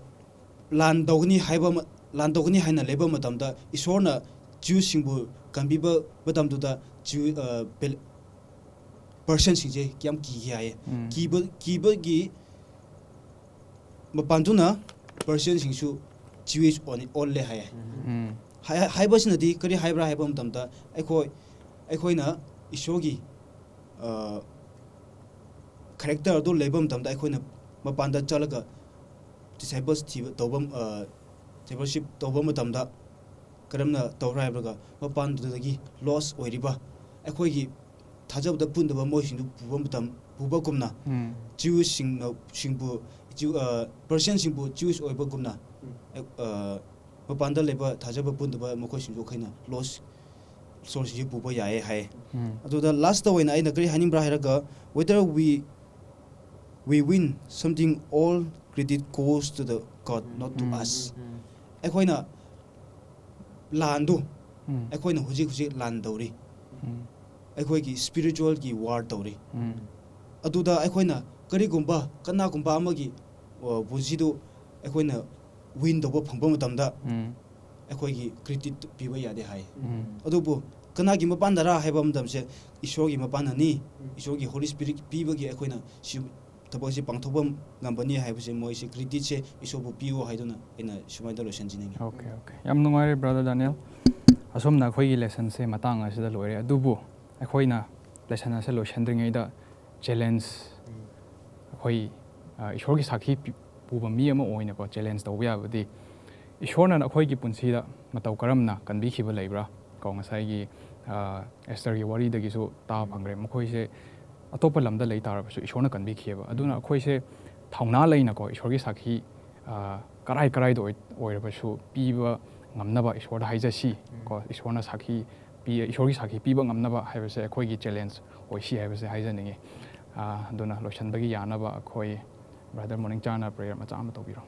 ꯂꯥꯟ ꯇꯧꯒꯅꯤ ꯍꯥꯏꯕ ꯑꯃ, ꯂꯥꯟ ꯇꯧꯒꯅꯤ ꯍꯥꯏꯅ ꯂꯩꯕ ꯃꯇꯝꯗ, ꯏꯁꯣꯔꯅ Jewꯁꯁꯤꯡꯕꯨ ꯀꯟꯕꯤꯕ ꯃꯇꯝꯗꯨꯗ, Jew, ꯑ, ꯕꯦꯜ-, Persianꯁꯤꯡꯁꯦ ꯀꯌꯥꯝ ꯀꯤꯒꯦ ꯍꯥꯏꯌꯦ꯫ ꯎꯝ꯫ ꯀꯤꯕ, ꯀꯤꯕꯒꯤ ꯃꯄꯥꯟꯗꯨꯅ Persianꯁꯤꯡꯁꯨ Jewish ꯑꯣꯟ-, ꯑꯣꯜꯂꯦ ꯍꯥꯏꯌꯦ꯫ ꯎꯝ꯫ ꯍꯥꯏ-, ꯍꯥꯏꯕꯁꯤꯅꯗꯤ ꯀꯔꯤ ꯍꯥꯏꯕ꯭ꯔꯥ ꯍꯥꯏꯕ ꯃꯇꯝꯗ, ꯑꯩꯈꯣꯏ, ꯑꯩꯈꯣꯏꯅ ꯏꯁꯣꯔꯒꯤ, ꯑ, character ꯑꯗꯨ ꯂꯩꯕ ꯃꯇꯝꯗ, ꯑꯩꯈꯣꯏꯅ ꯃꯄꯥꯟꯗ ꯆꯠꯂꯒ disciples ꯊꯤꯕ ꯇꯧꯕ, ꯑ, ꯇꯦꯕꯜꯁꯤꯞ ꯇꯧꯕ ꯃꯇꯝꯗ ꯀꯔꯝꯅ ꯇꯧꯕ꯭ꯔꯥ ꯍꯥꯏꯕꯒ, ꯃꯄꯥꯟꯗꯨꯗꯒꯤ ꯂꯣꯁ ꯑꯣꯏꯔꯤꯕ ꯑꯩꯈꯣꯏꯒꯤ ꯊꯥꯖꯕꯗ ꯄꯨꯟꯗꯕ ꯃꯣꯏꯁꯤꯡꯗꯨ ꯄꯨꯕ ꯃꯇꯝ, ꯄꯨꯕꯒꯨꯝꯅ, ꯎꯝ꯫ ꯖ꯭ꯌꯨꯁꯁꯤꯡꯅ, ꯁꯤꯡꯕꯨ, ꯖ꯭ꯌꯨ-, ꯑ, ꯄꯔꯁꯤꯌꯟꯁꯤꯡꯕꯨ ꯖ꯭ꯌꯨꯁ ꯑꯣꯏꯕꯒꯨꯝꯅ, ꯎꯝ꯫ ꯑ, ꯃꯄꯥꯟꯗ ꯂꯩꯕ ꯊꯥꯖꯕ ꯄꯨꯟꯗꯕ ꯃꯈꯣꯏꯁꯤꯡꯁꯨ ꯑꯩꯈꯣꯏꯅ ꯂꯣꯁ ꯁꯣꯔꯁꯁꯤꯡꯁꯤ ꯄꯨꯕ ꯌꯥꯏꯌꯦ ꯍꯥꯏ꯫ ꯎꯝ꯫ ꯑꯗꯨꯗ ꯂꯥꯁꯇ ꯑꯣꯏꯅ ꯑꯩꯅ ꯀꯔꯤ ꯍꯥꯏꯅꯤꯡꯕ꯭ꯔꯥ ꯍꯥꯏꯔꯒ, whether we, we win something, all credit goes to the God, not to um, us꯫ ꯎꯝ, ꯎꯝ꯫ ꯑꯩꯈꯣꯏꯅ ꯂꯥꯟꯗꯨ, ꯎꯝ꯫ ꯑꯩꯈꯣꯏꯅ ꯍꯧꯖꯤꯛ ꯍꯧꯖꯤꯛ ꯂꯥꯟ ꯇꯧꯔꯤ꯫ ꯎꯝ꯫ ꯑꯩꯈꯣꯏꯒꯤ ꯁ꯭ꯄꯤꯔꯤꯆꯨꯋꯦꯜꯒꯤ ꯋꯥꯔ ꯇꯧꯔꯤ꯫ ꯎꯝ꯫ ꯑꯗꯨꯗ ꯑꯩꯈꯣꯏꯅ ꯀꯔꯤꯒꯨꯝꯕ, ꯀꯅꯥꯒꯨꯝꯕ ꯑꯃꯒꯤ, ꯑ, ꯄꯨꯟꯁꯤꯗꯨ ꯑꯩꯈꯣꯏꯅ ꯋꯤꯟ ꯇꯧꯕ ꯐꯪꯕ ꯃꯇꯝꯗ, ꯎꯝ꯫ ꯑꯩꯈꯣꯏꯒꯤ ꯀ꯭ꯔꯤꯗꯤꯠ ꯄꯤꯕ ꯌꯥꯗꯦ ꯍꯥꯏ꯫ ꯎꯝ꯫ ꯑꯗꯨꯕꯨ ꯀꯅꯥꯒꯤ ꯃꯄꯥꯟꯗꯔꯥ ꯍꯥꯏꯕ ꯃꯇꯝꯁꯦ, ꯏꯁꯣꯔꯒꯤ ꯃꯄꯥꯟꯗꯅꯤ꯫ ꯎꯝ꯫ ꯏꯁꯣꯔꯒꯤ ꯍꯣꯂꯤ ꯁ꯭ꯄꯤꯔꯤꯠ ꯄꯤꯕꯒꯤ ꯑꯩꯈꯣꯏꯅ ꯁꯤ ꯊꯕꯛꯁꯤ ꯄꯥꯡꯊꯣꯛꯄ ꯉꯝꯕꯅꯤ ꯍꯥꯏꯕꯁꯦ, ꯃꯣꯏꯁꯦ ꯀ꯭ꯔꯤꯗꯤꯠꯁꯦ ꯏꯁꯣꯔꯕꯨ ꯄꯤꯌꯨ ꯍꯥꯏꯗꯨꯅ ꯑꯩꯅ ꯁꯨꯃꯥꯏꯅ ꯂꯣꯏꯁꯤꯟꯖꯅꯤꯡꯉꯤ꯫ Okay, okay. ꯌꯥꯝ ꯅꯨꯡꯉꯥꯏꯔꯦ, ꯕ꯭ꯔꯗꯔ ꯗꯥꯅꯤꯌꯦꯜ꯫ ꯑꯁꯣꯝꯅ ꯑꯩꯈꯣꯏꯒꯤ ꯂꯦꯁꯟꯁꯦ ꯃꯇꯥꯡ ꯑꯁꯤꯗ ꯂꯣꯏꯔꯦ꯫ ꯑꯗꯨꯕꯨ ꯑꯩꯈꯣꯏꯅ ꯂꯦꯁꯟ ꯑꯁꯤ ꯂꯣꯏꯁꯤꯟꯗ꯭ꯔꯤꯉꯩꯗ ꯆꯦꯂꯦꯟꯖ, ꯎꯝ꯫ ꯑꯩꯈꯣꯏ, ꯑ, ꯏꯁꯣꯔꯒꯤ ꯁꯥꯈꯤ ꯄꯤ-, ꯄꯨꯕ ꯃꯤ ꯑꯃ ꯑꯣꯏꯅꯀꯣ, ꯆꯦꯂꯦꯟꯖ ꯇꯧꯕ ꯌꯥꯕꯗꯤ, ꯏꯁꯣꯔꯅ ꯑꯩꯈꯣꯏꯒꯤ ꯄꯨꯟꯁꯤꯗ ꯃꯇꯧ ꯀꯔꯝꯅ ꯀꯟꯕꯤꯈꯤꯕ ꯂꯩꯕ꯭ꯔꯥ? ꯀꯣ, ꯉꯁꯥꯏꯒꯤ, ꯑ, ꯑꯦꯁꯇꯔꯒꯤ ꯋꯥꯔꯤꯗꯒꯤꯁꯨ ꯇꯥꯕ ꯐꯪꯈ꯭ꯔꯦ꯫ ꯃꯈꯣꯏꯁꯦ ꯑꯇꯣꯞꯄ ꯂꯝꯗ ꯂꯩ ꯇꯥꯔꯕꯁꯨ ꯏꯁꯣꯔꯅ ꯀꯟꯕꯤꯈꯤꯑꯕ꯫ ꯑꯗꯨꯅ ꯑꯩꯈꯣꯏꯁꯦ ꯊꯧꯅꯥ ꯂꯩꯅꯀꯣ, ꯏꯁꯣꯔꯒꯤ ꯁꯥꯈꯤ, ꯑ, ꯀꯔꯥꯏ ꯀꯔꯥꯏꯗ ꯑꯣꯏ-, ꯑꯣꯏꯔꯕꯁꯨ ꯄꯤꯕ ꯉꯝꯅꯕ ꯏꯁꯣꯔꯗ ꯍꯥꯏꯖꯁꯤ꯫ ꯎꯝ꯫ ꯀꯣ, ꯏꯁꯣꯔꯅ ꯁꯥꯈꯤ ꯄꯤ-, ꯏꯁꯣꯔꯒꯤ ꯁꯥꯈꯤ ꯄꯤꯕ ꯉꯝꯅꯕ ꯍꯥꯏꯕꯁꯦ ꯑꯩꯈꯣꯏꯒꯤ ꯆꯦꯂꯦꯟꯖ ꯑꯣꯏꯁꯤ ꯍꯥꯏꯕꯁꯦ ꯍꯥꯏꯖꯅꯤꯡꯉꯤ꯫ ꯑ, ꯑꯗꯨꯅ ꯂꯣꯏꯁꯤꯟꯕꯒꯤ ꯌꯥꯅꯕ ꯑꯩꯈꯣꯏ ꯕ꯭ꯔꯗꯔ ꯃꯣꯔꯅꯤꯡ ꯆꯥꯅ ꯄ꯭ꯔꯦꯌꯔ ꯃꯆꯥ ꯑꯃ ꯇꯧꯕꯤꯔꯣ꯫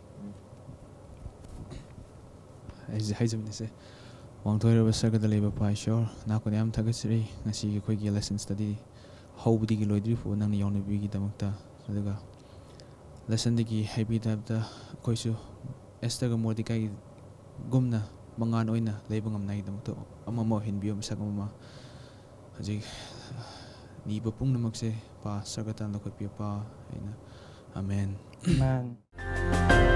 ꯑꯩꯁꯦ ꯍꯥꯏꯖꯕꯅꯤꯁꯦ꯫ ꯋꯥꯡꯊꯣꯏꯔꯕ ꯁꯔꯒꯗ ꯂꯩꯕ ꯏꯄꯥ ꯏꯁꯣꯔ, ꯅꯅꯥꯛꯄꯗ ꯌꯥꯝ ꯊꯥꯒꯠꯆꯔꯤ꯫ ꯉꯁꯤꯒꯤ ꯑꯩꯈꯣꯏꯒꯤ ꯂꯦꯁꯟ ꯁ꯭ꯇꯗꯤ ꯍꯧꯕꯗꯒꯤ ꯂꯣꯏꯗ꯭ꯔꯤ ꯐꯥꯎꯕ ꯅꯪꯅ ꯌꯥꯎꯅꯕꯤꯕꯒꯤꯗꯃꯛꯇ꯫ ꯑꯗꯨꯒ ꯂꯦꯁꯟꯗꯒꯤ ꯍꯥꯏꯕꯤꯗꯕꯗ ꯑꯩꯈꯣꯏꯁꯨ ꯑꯦꯁꯇꯔꯒ ꯃꯣꯔꯗꯦꯀꯥꯏꯒꯨꯝꯅ ꯃꯉꯥꯜ ꯑꯣꯏꯅ ꯂꯩꯕ ꯉꯝꯅꯉꯥꯏꯒꯤꯗꯃꯛꯇ ꯑꯃ ꯑꯃ ꯑꯣꯏꯍꯟꯕꯤꯌꯨ, ꯃꯁꯛ ꯑꯃ ꯑꯃ꯫ ꯍꯧꯖꯤꯛ ꯅꯤꯕ ꯄꯨꯝꯅꯃꯛꯁꯦ ꯄꯥ ꯁꯔꯒꯇ ꯂꯧꯈꯠꯄꯤꯌꯨ, ꯄꯥ ꯑꯩꯅ꯫ ꯑꯃꯦꯟ꯫ ꯑꯃꯦꯟ꯫